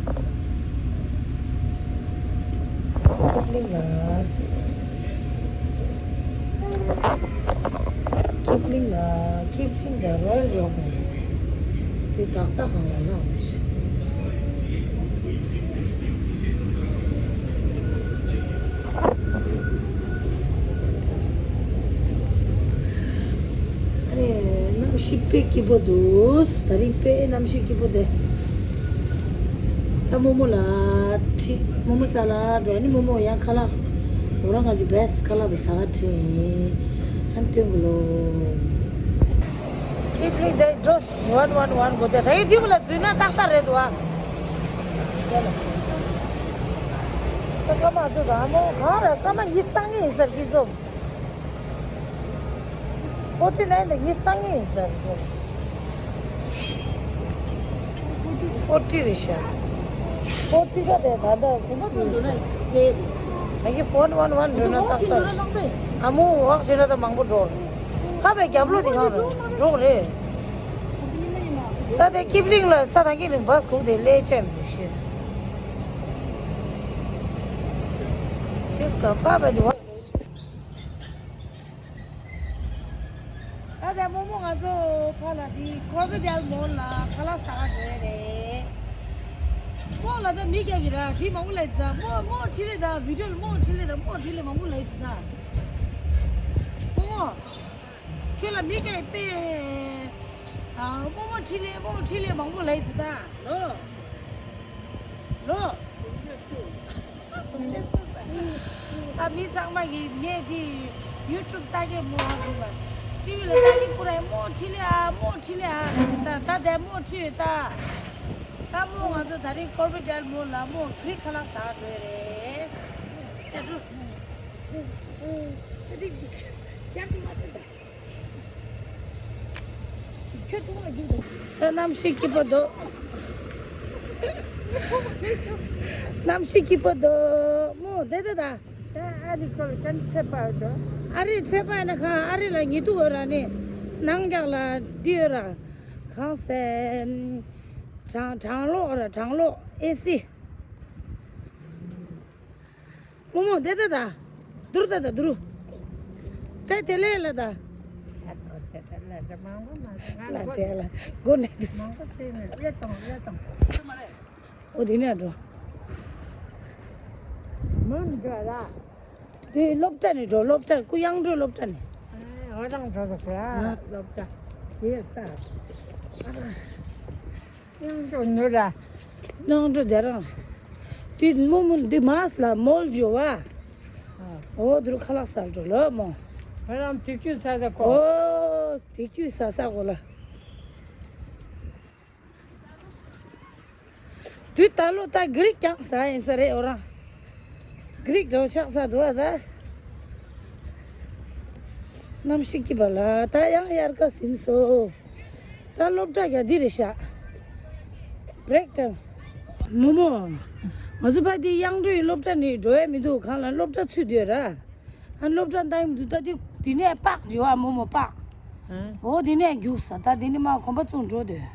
ཀིབ་ལིང་ལ། ཀིབ་ལིང་ལ། ཀིབ་ལིང་ལ་རོ་ཡལ་ཡོག་མེད། དེ་ཏག་ཏག་གང་ལ་ལངས་མི་ཤེས། ཨ་རེ། གནམ་གཤིས་དཔེ་སྐྱིད་པོ་འདུག་དེ་རིང་དཔེ་གནམ་གཤིས་སྐྱིད་པོ་དེ། ད་རྨོ་མོ་ལ་ཁྲིད། རྨོ་མོ་རྩ་ལ་འགྲོ། ཨ་ནི་རྨོ་མོ་ཡང་ཁ་ལག་འོ་རང་ང་ཅི་བེས་ཁ་ལག་དེ་ཟ་ག་ཁྲིད། ཨ་ནི་སྟོན་གི་ལོ། ཀིབ་ལིང་དེ་འགྲོ། ཝན་ཝན་ཝན་གོ་དེ་རེད། དེ་མོ་ལ་འཛུལ་ན་ཏག་ཏག་རེད་འདུག་ཨ། ད་སྐར་མ་ཚོ་ད་ཨ་མོ་ག་རེ་སྐར་མ་ཉི་ཤུ་རྩ་གཉིས་ཡིན་ཟེར་གི་ཚོ། ཕོར་ཊི་ནའིན་དང་ཉི་ཤུ་རྩ་གཉིས་ཡིན་ཟེར་གི་ཚོ། ཕོར་ཊི་རེད་ཤག་ཕོར་ཊི་ག་དེ་ད་ལྟ་གོམ་པ་ཚོ་འདུག་ན་དེ། ད་གི་ཕོར་ཝན་ཝན་འགྲོ་ན་ཏག་ཏག་རེད། ཨ་མོ་ཝག་བྱས་ན་ད་མང་པོ་འགྲོ་རེད། ཁ་བའི་རྒྱབ་ལོགས་དེ་གང་རེད། འགྲོ་རེད། ད་དེ་ཀིབ་ལིང་ལ་ས་དང་ཀིབ་ལིང་བྷས་སྒུག་དེ་ལས་ཆད་མི་འདུག་ཤེས། དེ་སྐབས་པ་བ་དེ་བ། ད་དེ་རྨོ་མོ་ང་ཚོ་ཕ་ལ་དེ་ཀོར་བི་ཌེལ་མོལ་ལ་ཁ་ལག་ཟ་ག་འགྲོ་ཡ་རེད། རྨོ་ལ་ད་མི་རྒྱག་གི་ར་དེ་མང་པོ་ལ་ཡི་ད། རྨོ་རྨོ་ཁྲིད་ལེ་ད་བི་ཌིའོ་ལ་རྨོ་ཁྲིད་ལེ་ད། རྨོ་ཁྲིད་ལེ་མང་པོ་ལ་ཡི་ད། རྨོ་མོ། ཁྱོད་ལ་མི་སྐད་དཔེ། ཨ། རྨོ་མོ་ཁྲིད་ལེ་རྨོ་ཁྲིད་ལེ་མང་པོ་ལབ་ཡི་འདུག་ད་ལོ། ལོ། ད་མི་ཚང་མ་གིས་ངས་དེ་ཡུ་ཊུབ་ལྟ་གི་མོ་ཧ་གོ་བ། ཊི་ཝི་ལ་ལྟ་གི་ཁོ་རང་རྨོ་ཁྲིད་ལེ་ཨ་རྨོ་ཁྲིད་ལེ་ཨ་ལབ་ད། ད་དེ་རྨོ་ཁྲིད་ཡོད་ད། ད་རྨོ་ང་ཚོ་དེ་རིང་ཀོར་བི་ཌེལ་མོལ་ལ་རྨོ་གི་ཁ་ལག་ཟ་འགྲོ་ཡ་རེད། ད་འགྲོ། ད་དེ་རྒྱབ་ཏུ་མ་ཐོན་ད། ཁྱོད་ཐུག་ལ་རྒྱུག་དང་། ད་གནམ་གཤིས་སྐྱིད་པོ་འདུག་གནམ་གཤིས་སྐྱིད་པོ་འདུག་རྨོ་བསྡད་ད་ད། ད་ཨ་རི་ཁོ་ལ་ཅན་ཚེ་པ་འདུག་ཨ་རི་ཚེ་པ་ན་ཁང་ཨ་རི་ལ་ཉི་གདུགས་ཡོད་ར་ནི། ནང་རྒྱག་ལ་འདི་ཡོད་ར། གང་ཟེར། གྲང་གྲང་གློག་ར་གྲང་གློག་ཨེ་སི། རྨོ་མོ་བསྡད་ད་ད། དུར་ད་ད་དུར། ཏྲེ་དེ་ལས་ལ་ད། ལ་འདྲེ་ལ་སྒོ་ནས་དུས། མང་པོ་བྱས་ནས་ཨེ་དང་ཨེ་དང་། ཨོ་དེ་ནས་འགྲོ། མང་འགྲོ་ར། དེ་སློབ་གྲྭ་ནས་འགྲོ། སློབ་གྲྭ་ཀུ་ཡང་འགྲོ་སློབ་གྲྭ་ནས། ཨོ་རང་འགྲོ་འདུག་ལ། སློབ་གྲྭ་དེ་ལྟ། ཡང་འགྲོ་ནུ་ར། ནང་འགྲོ་དེ་རང་། དེ་མོ་མོ་འདི་མ་སླ་མོལ་འགྲོ་བ། ཨོ་དུ་རུ་ཁ་ལག་ཟ་འགྲོ་ལོ་མོ། ཁ་ལག་དེ་ཁྱུ་ཟ་ཟ་ཁོ། ཨོ་དེ་ཁྱུ་ཟ་ཟ་གོ་ལ། དུས་ད་ལོ་ད་གི་རིག་ཀྱང་ཟ་ཡིན་ས་རེད་ཨོ་རང་། གི་རིག་འགྲོ་ཆགས་ས་འདུག་ཨ་ད། གནམ་གཤིས་སྐྱིད་པ་ལ་ད་ཡང་དབྱར་ཁ་ཟིན་སོ། ད་སློབ་གྲྭ་རྒྱག་འདི་རེད་ཤག break time། མོ་མོ། ང་ཚོ་ཕ་དེ་གཡང་འགྲོའི་སློབ་གྲྭ་ནས་འགྲོ་ཡ་མི་འདུག་གང་ལ་སློབ་གྲྭ་ཚུད་ཡོད་ར། ཨ་སློབ་གྲྭ་འདང་མི་འདུག་ད་དེ་དེ་ནས་པགས་བྱེད་བ་མོ་མོ་པགས། ཨོ་དེ་ནས་རྒྱུགས་ས་ད་དེ་ནས་མ་གོམ་པ་བཙུགས་འགྲོ་འདོད།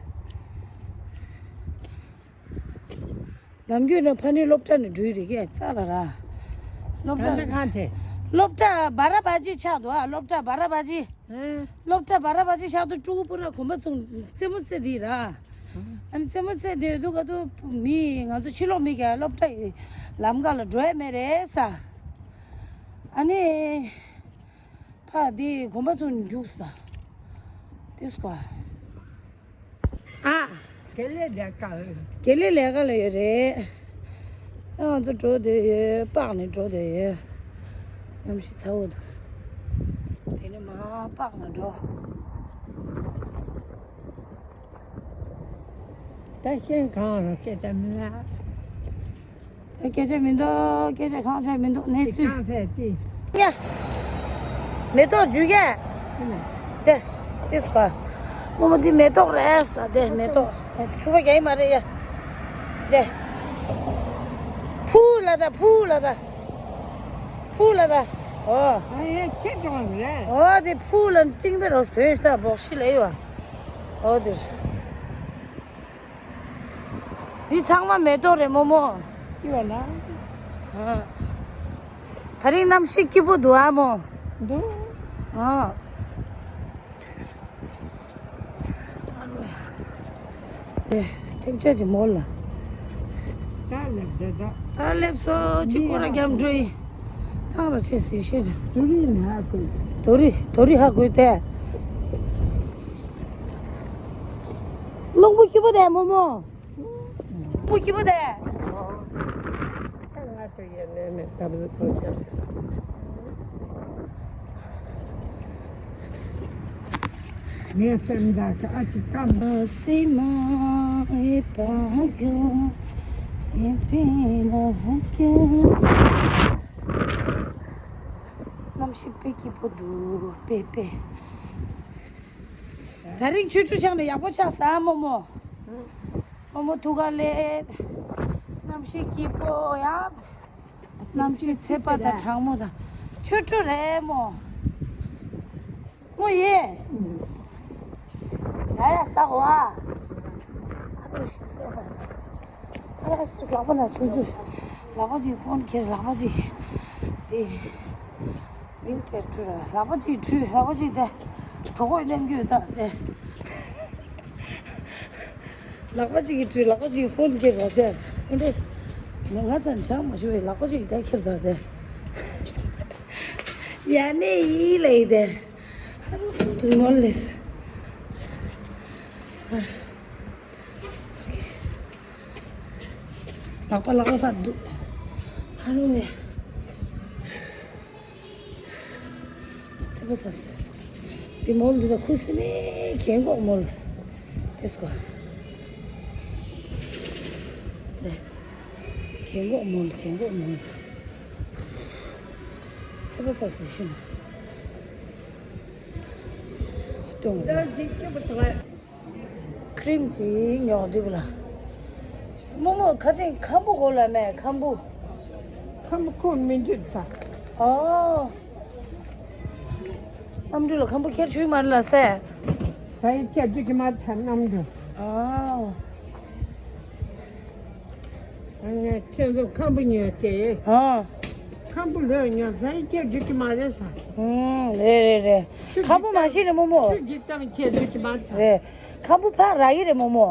ནམ་རྒྱུན་ནས་ཕ་ནི་སློབ་གྲྭ་ནས་འགྲོ་ཡི་རེད་ཀྱི་ཙ་ལ་ར། སློབ་གྲྭ་ཁང་ཆེ། སློབ་གྲྭ་སྦ་ར་བ་ཇི་ཆགས་འདུག་ཨ་སློབ་གྲྭ་སྦ་ར་བ་ཇི། སློབ་གྲྭ་སྦ་ར་བ་ཇི་ཆགས་འདུག་ཕྲུ་གུ་པུ་ར་གོམ་པ་བཙུགས་རྩེད་མོ་རྩེ་དེ་ར། ཨ་ནི་རྩེད་མོ་རྩེ་དེ་འདུག་ག་འདུག་མི་ང་ཚོ་ཕྱི་ལོགས་མི་ག་སློབ་གྲྭ་ཡི་ལམ་ཁ་ལ་འགྲོ་ཡ་མེད་རེད་ས། ཨ་ནི། ཕ་དེ་གོམ་པ་ཚོ་རྒྱུགས་ས། དེ་སྐོ། ཨ། དགེ་ལས་ལས་ཀ་ལ། དགེ་ལས་ལས་ཀ་ལ་ཡོད་རེད། ཨ་ང་ཚོ་འགྲོ་འདོད་ཡོད་པགས་ནས་འགྲོ་འདོད་ཡོད། གནམ་གཤིས་ཚ་བོ་འདུག་དེ་ནས་མ་པགས་ནས་འགྲོ། ད་ཤེས་གང་རུང་སྐད་ཆ་མི་ལ། ད་སྐད་ཆ་མི་འདུག་སྐད་ཆ་གང་ཆ་མི་འདུག་གནས་ཚུལ། གང་ཚད་ཅི། ཡ། མེ་ཏོག་འཇུ་གས། ཨ་ནི། དེ། དེ་སྐ། རྨོ་མོ་འདི་མེ་ཏོག་རེད་ས་དེ་མེ་ཏོག་འཁྲུ་བ་རྒྱག་ཡི་མ་རེད་ཡ། དེ། ཕུ་ལ་ད་ཕུ་ལ་ད། ཕུ་ལ་ད། ཨོ། ཨ་ཡ་ཁྱེད་ཀྱང་རེད། ཨོ་དེ་ཕུ་ལ་ཅིང་པེ་རོ་སྟོན་ས་སྦོག་ཤི་ལ་ཡོད། ཨོ་དེ། འདི་ཚང་མ་མེ་ཏོག་རེད་རྨོ་མོ། སྐྱིད་པ་ལ། ཨ། ད་རིང་གནམ་གཤིས་སྐྱིད་པོ་འདུག་ཨ་མོ། འདུག་ཨ། དེ་ཐེབས་ཆག་ཅིག་མོ་ལ། ད་སླེབས་ད་ད། ད་སླེབས་སོ་ཅིག་སྐོར་ར་རྒྱབ་འགྲོ་ཡིན། ཐང་ར་ཆེ་སི་ཤེ་ད། དོ་རི་ནི་ཧ་གོ། དོ་རི་དོ་རི་ཧ་གོ་དེ། རླུང་བུ་སྐྱིད་པོ་དེ་རྨོ་མོ། རླུང་བུ་སྐྱིད་པོ་དེ། ང་ཚོ་ཡེ་ནས་མེད་ད་བུ་ཐོ་ཅག་ངས་སེམས་དག་ཨ་ཅི་ཀམ། སེ་མ་ཨེ་པ་གྱོ་ཨེ་ཏེ་ན་ཧ་གྱོ། གནམ་གཤིས་དཔེ་སྐྱིད་པོ་འདུག་དཔེ་དཔེ། ད་རིང་ཆོས་ཁྲུ་ཆགས་ནས་ཡག་པོ་ཆགས་ས་རྨོ་མོ། རྨོ་མོ་ཐུགས་ཁ་ལེབ། གནམ་གཤིས་སྐྱིད་པོ་ཡ། གནམ་གཤིས་ཚེས་པ་དང་གྲང་མོ་དང་། ཆོས་ཁྲུ་རེད་མོ། རྨོ་ཡེ། ཟ་ཡ་ཟ་གོ་ཨ། ཨ་ཤི་ཟ་བ། ཨ་ཤི་ལག་པ་ན་སུ་ཇུ། ལག་པ་ཅིག་ཕོན་ཁྱེར་ལག་པ་ཅིག་དེ། ཝིལ་ཅེར་ཁྲུ་ར་ལག་པ་གཅིག་ཁྲུ་ལག་པ་གཅིག་དེ། གྲོད་ཁོག་མནན་རྒྱུ་ད་དེ། ལག་པ་གཅིག་གིས་ཁྲུ་ལག་པ་གཅིག་ཕོན་ཁྱེར་ར་དེ། ཨེ་འདྲས། ང་ང་ཚ་འཆང་མ་ཞུ་བའི་ལག་པ་གཅིག་དེ་ཁྱེར་ད་དེ། ཡ་ནི་ཡི་ལེ་དེ། ཧ་རུ་ཏུ་མོ་ལེས། ལག་པ་ལག་པ་ཕར་འདུག་ཧ་རུ་ནས། ཚེ་པ་ཚ་སི། འདི་མོལ་འདི་ད་ཁུ་སི་མེ་གན་གོག་མོལ། ཏེ་སྐོ། ནས། གན་གོག་མོལ་གན་གོག་མོལ། ཚེ་པ་ཚ་སི་ཤི་ན། ཏོང་། ད་འདི་སྐྱོ་པོ་ཐོག་ཁྲིམ་གྱིས་ཉོག་འདུག་ལ། རྨོ་མོ་ཁ་སང་ཁམ་བུ་གོ་ལ་མེད་ཁམ་བུ། ཁམ་བུ་ཁོ་མི་འཇུ་ཚ། ཨོ། གནམ་གྲུ་ལ་ཁམ་བུ་ཁྱེར་ཆུག་མ་རེད་ལ་སེ། ས་ཡི་ཁྱེར་འཇུ་གི་མ་ཚ་གནམ་གྲུ། ཨོ། ཨ་ངས་ཁྱེད་ཚོ་ཁམ་བུ་ཉོས་ཏེ། ཨོ། ཁམ་བུ་ལོས་ཉོ་ས་ཡི་ཁྱེད་འགྲིག་གི་མ་རེད་ས། ཨུམ། རེད་རེད་རེད། ཁམ་བུ་མ་ཤེས་རེད་རྨོ་མོ། ཆུ་འགྲིག་སྟངས་ཁྱེད་འགྲིག་གི་མ་རེད་ས། རེད། ཁམ་བུ་ཕར་རག་གི་རེད་རྨོ་མོ།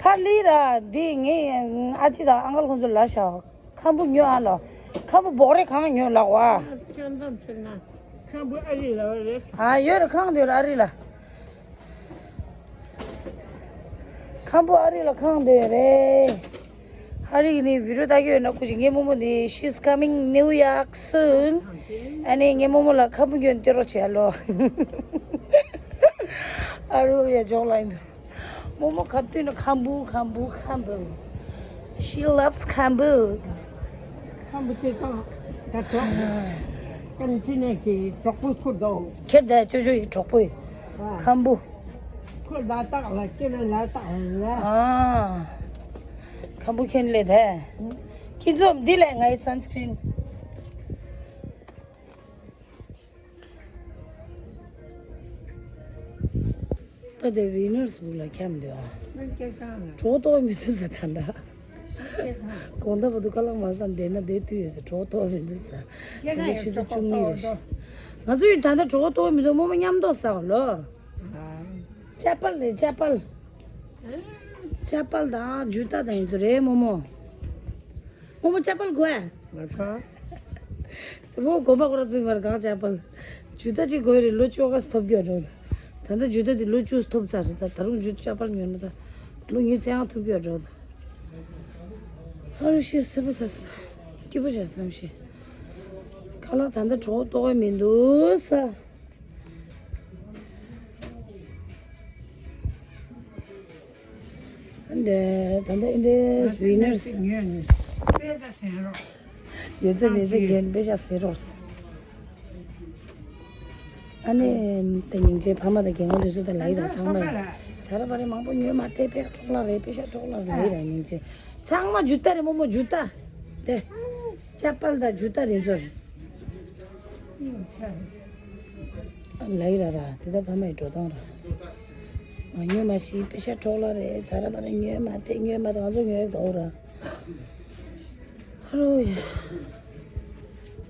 ཕར་ལི་ར་འདི་ངའི་ཨ་ཅེ་དང་ཨང་ཀལ་ཁོང་ཚོ་ལ་ཤ། ཁམ་བུ་ཉོ་ཨ་ལོ། ཁམ་བུ་སྦོག་རེ་གང་ཉོ་ལགས་བ། ཁྱོད་འཛོམས་ཕྱིན་ན་ཁམ་བུ་ཨ་རི་ལ་བ་རེད་ས། ཨ་ཡོད་རེད། ཁང་དེ་ཡོད་རེད་ཨ་རི་ལ། ཁམ་བུ་ཨ་རི་ལ་ཁང་དེ་རེད། ཨ་རི་ནི་བི་ཌིའོ་ལྟ་གི་ཡོད་ན་སྐུ་མཁྱེན། ངའི་རྨོ་མོ་འདི། She's coming New York soon. ཨ་ནི་ངའི་རྨོ་མོ་ལ་ཁམ་བུ་ཉོས་སྟེར་རོགས་བྱེད་ཨ་ལོ། ཨ་རུ་ཡ་ཇོག་ལ་ཡིན་འདུག་རྨོ་མོ་ག་དུས་ན་ཁམ་བུ་ཁམ་བུ་ཁམ་བུ། She loves ཁམ་བུ། ཁམ་བུ་ཅེ་ཀང་ད་ཏོ། ཀན་ཅི་ནེ་གི་གྲོགས་པོ་ཁུར་དོ། ཁྱེད་དེ་ཅོ་ཅོ་ཡི་གྲོགས་པོ་ཡི། ཁམ་བུ། ཁོ་ལ་དྭགས་ལ་སྐྱེ་ན་ལ་དྭགས་ལ། ཨ། ཁམ་བུ་ཁྱེད་ལས་དེ། ཁྱེད་ཚོ་འདི་ལས་ངའི་sunscreen། ད་དེ་Venus་བུ་ལ་འཁྱམས་འདུག་ཨ། གྲོད་ཏོག་མི་ཚུད་ས་ད་ད། དགོང་དག་བར་དུ་ཁ་ལག་མ་ཟ་བསྡད་ན་བསྡད་དུས་ཡོད་ས། གྲོད་ཐོག་མི་འདུག་ས། ད་ཆུ་ཚོད་བཅུ་གཉིས་རེད། ང་ཚོ་ཡིན་ད་ལྟ་གྲོད་ཐོག་མི་འདུག་རྨོ་མོ་མཉམ་དུ་ཟ་བ་ལོ། ཅ་པལ་རེད་ཅ་པལ། ཅ་པལ་དང་ཇུ་ཏ་དང་ཡིན་ཚོ་རེད་རྨོ་མོ། རྨོ་མོ་ཅ་པལ་དགོས་ཨ། ང་ཚོ། རྨོ་མོ་གོམ་པ་ཁོ་ར་བཙུགས་པར་གང་ཅ་པལ། ཇུ་ཏ་ཅིག་དགོས་རེད། ལོ་བཅོ་ལྔ་ཐོབ་རྒྱུ་འགྲོ། ད་ལྟ་ཇུ་ཏ་དེ་ལོ་བཅུ་ཐོབ་ཚར་རེད། ད་ད་རུང་ཇུ་ཏ་ཅ་པལ་ཉོས་ན་ད་ལོ་ཉི་ཤུ་རྩ་ལྔ་ཐོབ་རྒྱུ་འགྲོ། ཧ་རུ་ཤི་སེ་པོ་ས་ས། སྐྱིད་པོ་བྱས་སོང་ཞེས། ཁ་ལག་ད་ལྟ་གྲོད་ཏོག་མི་འདུག་ས། འདི་ད་ལྟ་འདི་Venus། ཡོད་ཚད་མེད་ཚད་རྒན་པེ་ཤ་ཟེར་རོགས། ཨ་ནི་དེ་སྙིང་རྗེ་ཕ་མ་དང་རྒན་གོག་དེ་ཚོ་དང་ལ་ཡི་ར་ཚང་མ་ཡིན། ཚ་ར་བ་རེ་མང་པོ་ཉོས་མ་ཐེ་པེ་འཕྲོག་ལ་རེ་པེ་ཤ་འཕྲོག་ལ་རེ་ལ་ཡི་ར་སྙིང་རྗེ། ཚང་མ་ཇུ་ཏ་རེད་རྨོ་མོ་ཇུ་ཏ། དེ་ཅ་པལ་དང་ཇུ་ཏ་དེ་ཚོ་རེད། ལ་ཡི་ར་ར་དེ་ཚོ་ཕ་མ་ཡི་འགྲོ་སྟངས་ར། མ་ཉོས་མ་ཤི་པེ་ཤ་འཕྲོག་ལ་རེ་ཚ་ར་བ་རེ་ཉོས་མ་ཐེ་ཉོས་མ་ཐེ་ང་ཚོ་ཉོས་དགའ་བོ་ར། ཧ་རོ་ཡ།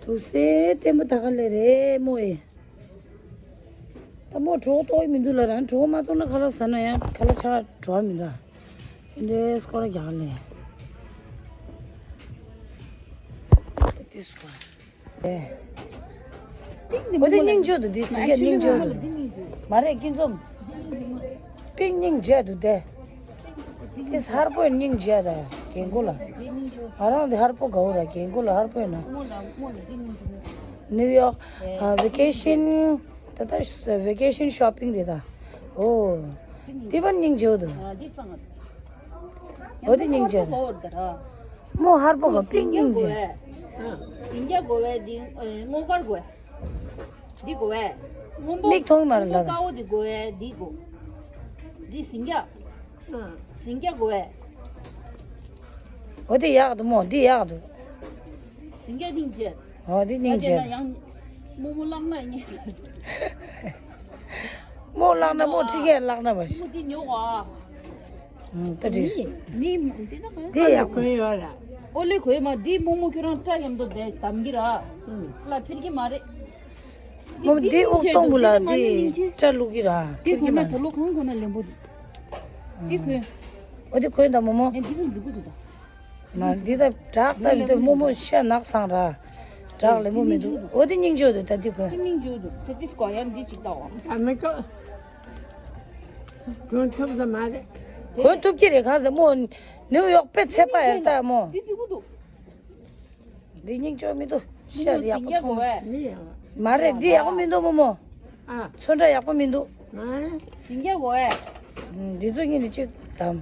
དུག་སེ་ལྟད་མོ་ད་ག་ལེ་རེད་རྨོ་ཡི། ད་རྨོ་གྲོད་ཁོག་ལྟོགས་ཀྱི་མི་འདུག་ལ། རང་གྲོད་ཁོག་མ་ལྟོགས་ན་ཁ་ལག་ཟ་ན་ཡང་ཁ་ལག་ཆ་འགྲོ་བ་མི་འདུག་འདི་སྐོར་རྒྱག་ལེ། འདི་སྐོར། འོ་དེ་སྙིང་རྗེ་འདུག་འདི་སྲིད་རྒྱ་སྙིང་རྗེ་འདུག་མ་རེད་ཀུན་འཛོམས། པིག་སྙིང་རྗེ་འདུག་དེ། དེ་ཧར་པོའི་སྙིང་རྗེ་ད་རྒན་གོག་ལ། ང་རང་དེ་ཧར་པོ་དགའ་བོ་ར་རྒན་གོག་ལ་ཧར་པོ་ཡིན་ན། ནིའུ་ཡོག་ཨ་ཝེ་ཀེ་ཤན་ད་ལྟ་ཝེ་ཀེ་ཤན་ཤོ་པིང་རེད་ད། ཨོ། དེ་པར་སྙིང་རྗེ་བོ་འདུག་ཨོ་དེ་སྙིང་རྗེ་ད། རྨོ་ཧར་པོ་ག་པིག་སྙིང་རྗེ། ཟིང་རྒྱ་དགོས་བས་འདི་སྔོ་དཀར་དགོས། འདི་དགོས་བས། སྔོན་པོ་མིག་མཐོང་མ་རེད་ལ། དཀར་པོ་འདི་དགོས་བས་འདི་དགོས། འདི་ཟིང་རྒྱ། ཟིང་རྒྱ་དགོས་བས། འོ་དེ་ཡག་འདུག་མོ་འདི་ཡག་འདུག་ཟིང་རྒྱ་སྙིང་རྗེ། འོ་འདི་སྙིང་རྗེ། ད་དེ་ན་ཡང་རྨོ་མོ་བརླག་ན་ཉེས་སོ། རྨོ་བརླག་ན་རྨོ་ཁྲི་ཀས་བརླག་ན་མ་ཤི། རྨོ་འདི་ཉོ་བ། ཨུམ། ད་དེ་ནི་འདི་ན་མ་དེ་ཡག་གོན་ཡོད་ར། ཨོ་ལེ་གོན་མ་འདི་རྨོ་མོ་ཁྱོད་རང་སྐྲ་ཡམ་དོ་དེ་དམ་གི་ར། ལ་ཕིར་གི་མ་རེད། རྨོ་མོ་འདི་དབུགས་གཏོང་བུ་ལ་འདི་སྐྲ་བླུག་གི་ར། འདི་ཕིར་གི་གོན་མ་ན་ད་ལོ་གང་གོན་ན་ལེན་པོ་རེད། འདི་གོན། ཨོ་འདི་གོན་ད་རྨོ་མོ། ཨེ་འདི་ནི་འཛི་གུ་འདུག་ད། མ་འདི་ད་བྲག་ད་འདི་རྨོ་མོ་ཤ་ནག་སང་ར། བྲག་ལེ་མོ་མི་འདུག་ཨོ་འདི་སྙིང་རྗེ་འདུག་ད་འདི་གོན། འདི་སྙིང་རྗེ་འདུག་ད་འདི་སྐོ་ཡང་འདི་ཅིག་ལྟ་བ། ཨ་མི་ཀོ། གོན་ཐུབ་ས་མ་རེད། གོན་ཐུབ་ཀྱི་རེད་གང་ཟེར་མོ། ནིའུ་ཡོག་དཔེ་ཚད་པ་ཡར་ལྟ་མོ། འདི་རྫི་པོ་འདུག་འདི་སྙིང་རྗེ་མི་འདུག་ཤ་འདི་ཡག་པོ་མཐོང་། མི་ཡག་མ་རེད་འདི་ཡག་པོ་མི་འདུག་མོ་མོ། ཨ། ཚོན་ཁྲ་ཡག་པོ་མི་འདུག་ཨ། ཟིང་རྒྱ་དགོས་ཨེ། འདི་ཚོ་གཉིས་ནི་གཅིག་དམ།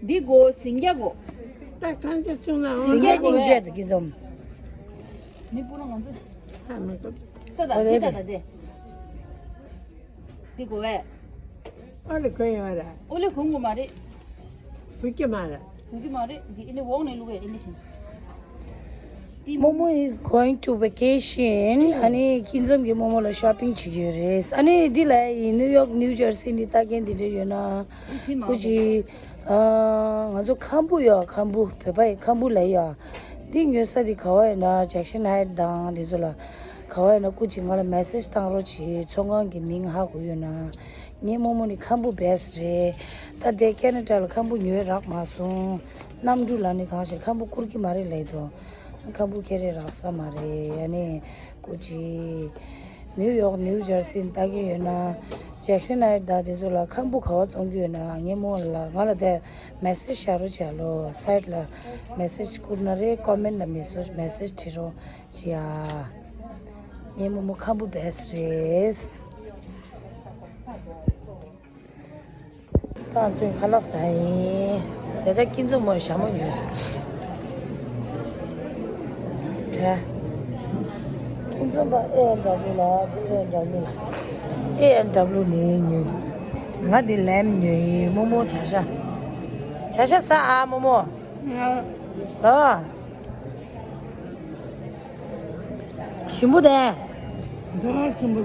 འདི་དགོས་ཟིང་རྒྱ་དགོས། ད་གང་ཅི་བྱུང་ན་འོང་། ཟིང་རྒྱ་སྙིང་རྗེ་འདུག་གི་འཛོམས། མི་སྤུ་ན་ང་ཚོ། ཨ་མི་འདུག་ད་ད་འདི་ད་ད་འདི། འདི་དགོས་བས། ཨོ་ལེ་གོན་ཡོད་ར། ཨོ་ལེ་གོན་དགོས་མ་རེད། བུ་སྐྱེ་མ་ར། བུ་སྐྱེ་མ་རེད། འདི་ཨི་ནི་འོག་ནས་བླུག་ཡ་ཨི་ནི་བཞིན། Momo is going to vacation. ཨ་ནི་ཀུན་འཛོམས་ཀྱིས་རྨོ་མོ་ལ་ཤོ་པིང་བྱེད་ཀྱི་ཡོད་རེད། ཨ་ནི་འདི་ལ་ཡིན་ནིའུ་ཡོག་ནིའུ་ཇར་སི་ནི་ལྟ་མཁན་འདི་འདྲ་ཡོད་ན། ཨི་སི་མ་ཀུ་ཅི། ཨ། ང་ཚོ་ཁམ་བུ་ཡོད། ཁམ་བུ་བོད་པ་ཡི་ཁམ་བུ་ལ་ཡོད། འདི་ཉོ་ས་འདི་ག་བ་ཡིན་ན། ཇེག་སན་ཧའེ་ཊི་དང་འདི་ཚོ་ལ་ག་བ་ཡིན་ན། སྐུ་མཁྱེན་ང་ལ་མེ་སེ་ཇི་བཏང་རོགས་བྱེད། ཚོང་ཁང་གི་མིང་ཧ་གོ་ཡོད་ན། ངའི་རྨོ་མོ་ནི་ཁམ་བུ་བེ་སི་ཊི་རེད། ད་དེ་ཁེ་ན་ཌ་ལ་ཁམ་བུ་ཉོས་རག་མ་སོང་། གནམ་གྲུ་ལ་ནི་གང་ཞིག་ཁམ་བུ་བསྐུར་གྱི་མ་རེད་ལབ་འདུག་ཁམ་བུ་ཁེ་རེ་རག་ས་མ་རེད། ཨ་ནི་སྐུ་མཁྱེན། ནིའུ་ཡོག་ནིའུ་ཇར་སི་ལྟ་གི་ཡོད་ན། ཇེག་སན་ཧའེ་ཊི་དང་དེ་ཚོ་ལ་ཁམ་བུ་ག་བ་བཙོང་གི་ཡོད་ན། ངའི་རྨོ་ལ་ང་ལ་དེ་མེ་སེ་ཇི་བཞག་རོགས་བྱས་ལོ། སའེ་ཊི་ལ་མེ་སེ་ཇི་བསྐུར་ན་རེད། ཀོ་མེན་ཊི་ལ་མེ་སེ་ཇི་མེ་སེ་ཇི་བྲིས་རོགས་བྱེད་ཨ། ངའི་རྨོ་མོ་ཁམ་བུ་བེ་སི་ཊི་རེད། ད་ང་ཚོས་ཁ་ལག་ཟ་ཡིན། དེ་ལྟར་སྐྱིད་འཛོམས་མོ་ཞྭ་མོ་ཉོས་སོང་། དྲ། སྐྱིད་འཛོམས་པ་ཨེ་ཨེན་ཌབ་ལིའུ་ལ། འདི་ཨེ་ཨེན་ཌབ་ལིའུ། ཨེ་ཨེན་ཌབ་ལིའུ་ནས་ཉོས། ང་འདི་ལེམ་ཉོས་ཡིན། རྨོ་མོ་བྱ་ཤ། བྱ་ཤ་ཟ་ཨ་རྨོ་མོ། ཨ། ཞིམ་པོ་དེ། ད་ཞིམ་པོ་ལ།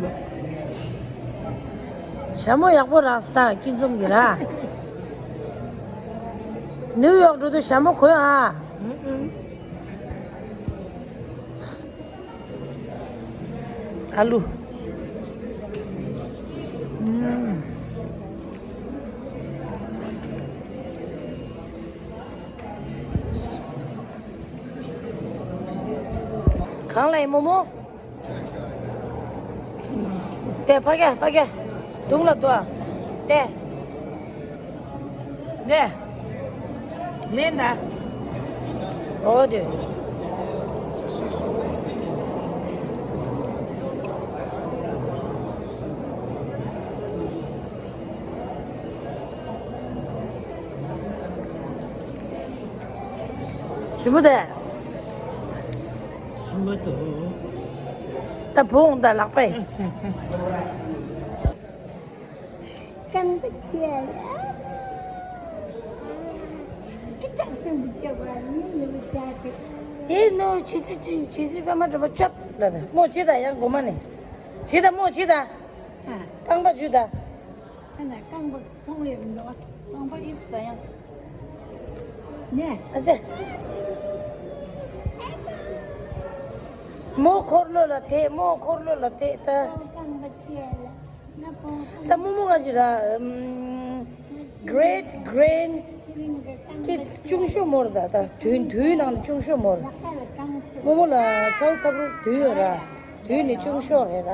ཞྭ་མོ་ཡག་པོ་རག་སྟ་སྐྱིད་འཛོམས་ཀྱི་ར། ནིའུ་ཡོག་འགྲོ་དུས་ཞྭ་མོ་གོན་ཨ། ཨ་ལུ། གང་ལ་ཡིན་རྨོ་མོ། དེ་ཕ་གི་ཕ་གི། དུང་ལ་དུ་ཨ། དེ། དེ། མེད་ན། འོ་དེ། ཞིམ་པོ་དེ། ཞིམ་པོ་འདུག་ད་བུང་ད་ལག་པས། རྐང་པ་བཅད་ལ། ཁི་ཚག་ཤིན་ཏུ་སྐྱོ་བ་ནི་ཡོད་ཅག་གི། དེ་ནོ་ཆི་ཆི་ཆི་ཆི་ཆི་པད་མ་གྲོ་པ་ཅོད་ལ་དེ་མོ་ཆི་ད་ཡང་གོ་མ་ནི། ཆི་ད་མོ་ཆི་ད། རྐང་པ་ཇུ་ད། ཨ་ན་རྐང་པ་མཐོང་ཡོད་མི་འདུག་རྐང་པ་ཨིབས་ད་ཡང་། ནས། ཨ་ཅེ། མོ་འཁོར་ལོ་ལ་དེད། མོ་འཁོར་ལོ་ལ་དེད་ད། རྐང་པ་བཅད་ལ། ད་རྨོ་མོ་ག་ཅི་ར། ཨམ། great grand kids ཆུང་ཤོས་མོ་རེད་ད། ད་དུས་དུས་ནང་ནས་ཆུང་ཤོས་མོ་རེད། རྨོ་མོ་ལ་ཚ་བོ་ཚ་བོ་དུས་ཡོད་ར། དུས་ནས་ཆུང་ཤོས་རེད་ར།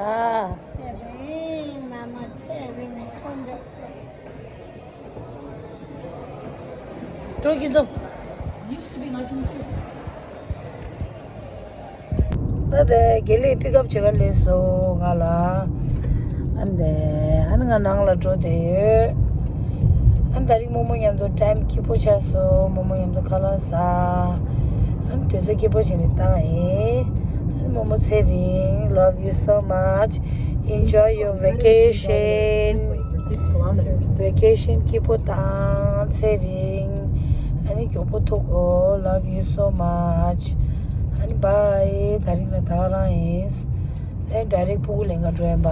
འགྲོ་གི་འདུག་ད་དེ་དགེ་ལེགས་པིག་ཨབ་བྱེད་ག་སླེབས་སོང་ང་ལ། ཨ་ནི་ཨ་ནི་ང་ནང་ལ་འགྲོ་བསྡད་ཡོད། ཨ་ནི་ད་རིང་རྨོ་མོ་མཉམ་དུ་ཊའིམ་སྐྱིད་པོ་ཆགས་སོང་། རྨོ་མོ་མཉམ་དུ་ཁ་ལག་ཟ། ཨ་ནི་དུས་ཚོད་སྐྱིད་པོ་ཞིག་རེ་བཏང་ཡིན། ཨ་ནི་རྨོ་མོ་ཚེ་རིང་love you so much, enjoy your vacation. Vacation སྐྱིད་པོ་བཏང་ཚེ་རིང་། ཨ་ནི་མགྱོགས་པོ་ཐུག་གོ love you so much. ཨ་ནི་bye. ད་རིང་ལ་ད་ག་རང་ཡིན། ཨེ་ཌའི་རེག་ཕྲུ་གུ་ལེན་ག་འགྲོ་ཡིན་པ།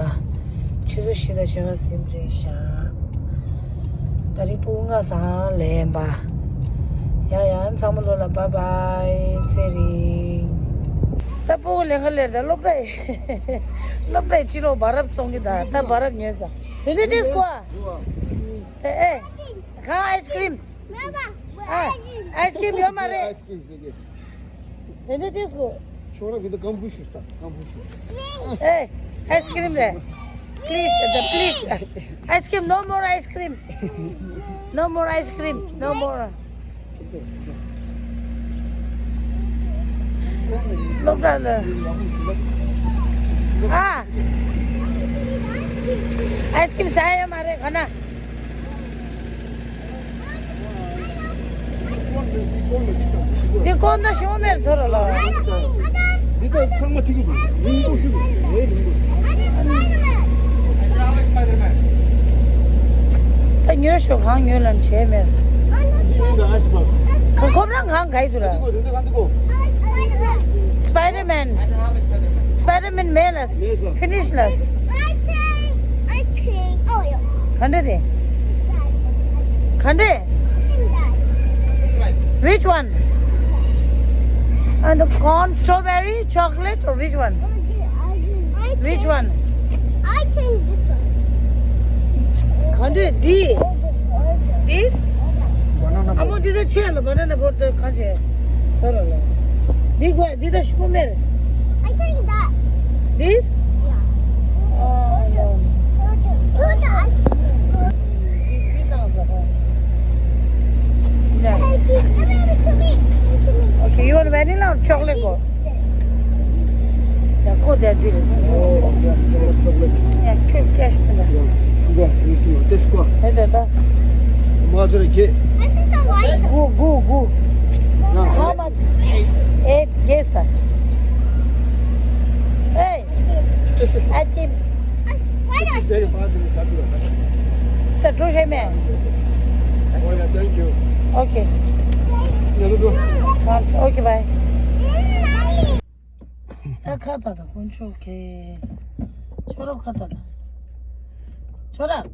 ཆུ་ཚོད་བཞི་དང་ཕྱེད་ཀ་ཟིན་རེད་ཤག་ད་རིང་ཕྲུ་གུ་ལྔ་ཟ་ལེན་པ། ཡ་ཡ་ཚང་མ་ལོ་ལ་bye bye ཚེ་རིང་། ད་ཕྲུ་གུ་ལེན་ག་ལེར་ད་སློབ་གྲྭའི་སློབ་གྲྭའི་ཕྱི་ལོགས་བ་རབ་བཙོང་གི་ད་ད་བ་རབ་ཉོས་ས་དེ་འདྲ་དེ་སྐོར། དེ་ཨེ། གང་ཨའི་སི་ཀི་རིམ། ཨ། ཨའི་སི་ཀི་རིམ་ཡོད་མ་རེད། དེ་འདྲ་ཏིས་གོ། ཁྱོད་རང་གི་ད་ཀམ་བུ་ཤུ་སྟ་ཀམ་བུ་ཤུ། ཨེ། ཨའི་སི་ཀི་རིམ་རེད། Please, the please. Ice cream, no more ice cream. No more ice cream, no more. སློབ་གྲྭ་ལ། ཨ། ཨའི་སི་ཀི་རིམ་ཟ་ཡ་མ་རེད་ག་ན། འདི་ཀོང་ད་ཤོ་མེར་ཚོར་ལ། འདི་ད་ཚང་མ་ཐིག་གི་འདུག་རིང་པོ་ཞིག་རེད། རིང་པོ་ཞིག་ད་ཉོས་ཤོག་གང་ཉོས་ལ་བྱས་མེད། འདི་ཡིན་ད་ཨ་ཤི་པ། ཁོ་ཁོ་རང་གང་ག་ཡི་འདུག་ར། འདི་གོ་འདི་གོ་འདི་གོ། Spider-Man. Spider-Man མེད་ལ། མེད་ས། Finish ལ། I think, I think. Oh, yeah. ག་འདྲ་དེ། ག་འདྲ། Which one? And the corn, strawberry, chocolate, or which one? Which one? I think this one. གང་འདྲ་འདི། This? Banana boat. ཨ་མོ་འདི་ད་ཆེ་ལ་banana boat ད་གང་ཆེ། ཚོ་ར་ལ། འདི་གོ་འདི་ད་ཤི་པོ་མེར། I think that. This? Yeah. Oh, no. Two the ice cream. འདི་འདི་ནང་ཟ་ཧོ། Yeah. Hey, give it to me. Okay, you want vanilla or chocolate go? Yeah, go there, dear. Oh, yeah, chocolate, chocolate. Yeah, keep cash to me. Yeah, you got this one. This one. Hey, there, there. Mother, get. This is so light. Go, go, go. Yeah. How much? Eight, yes, sir. Hey, I think. Why not? Very bad in the Saturday. ད་འགྲོ་ཤེས་མེད། Oh, yeah, thank you. Okay. Yeah, look, look. Okay, bye. ད་ཁ་ད་ད་དཀོན་མཆོག་གེ། ཁྱོད་རང་ཁ་ད་ད། ཁྱོད་རང་།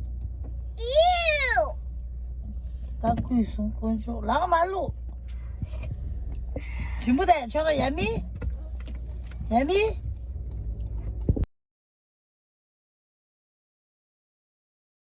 ཨིའུ། ད་བསྐུས་སོང་དཀོན་མཆོག་ལག་མ་བླུག་ཞིམ་པོ་ད་ཁྱོད་རང་ཡ་མི། ཡ་མི།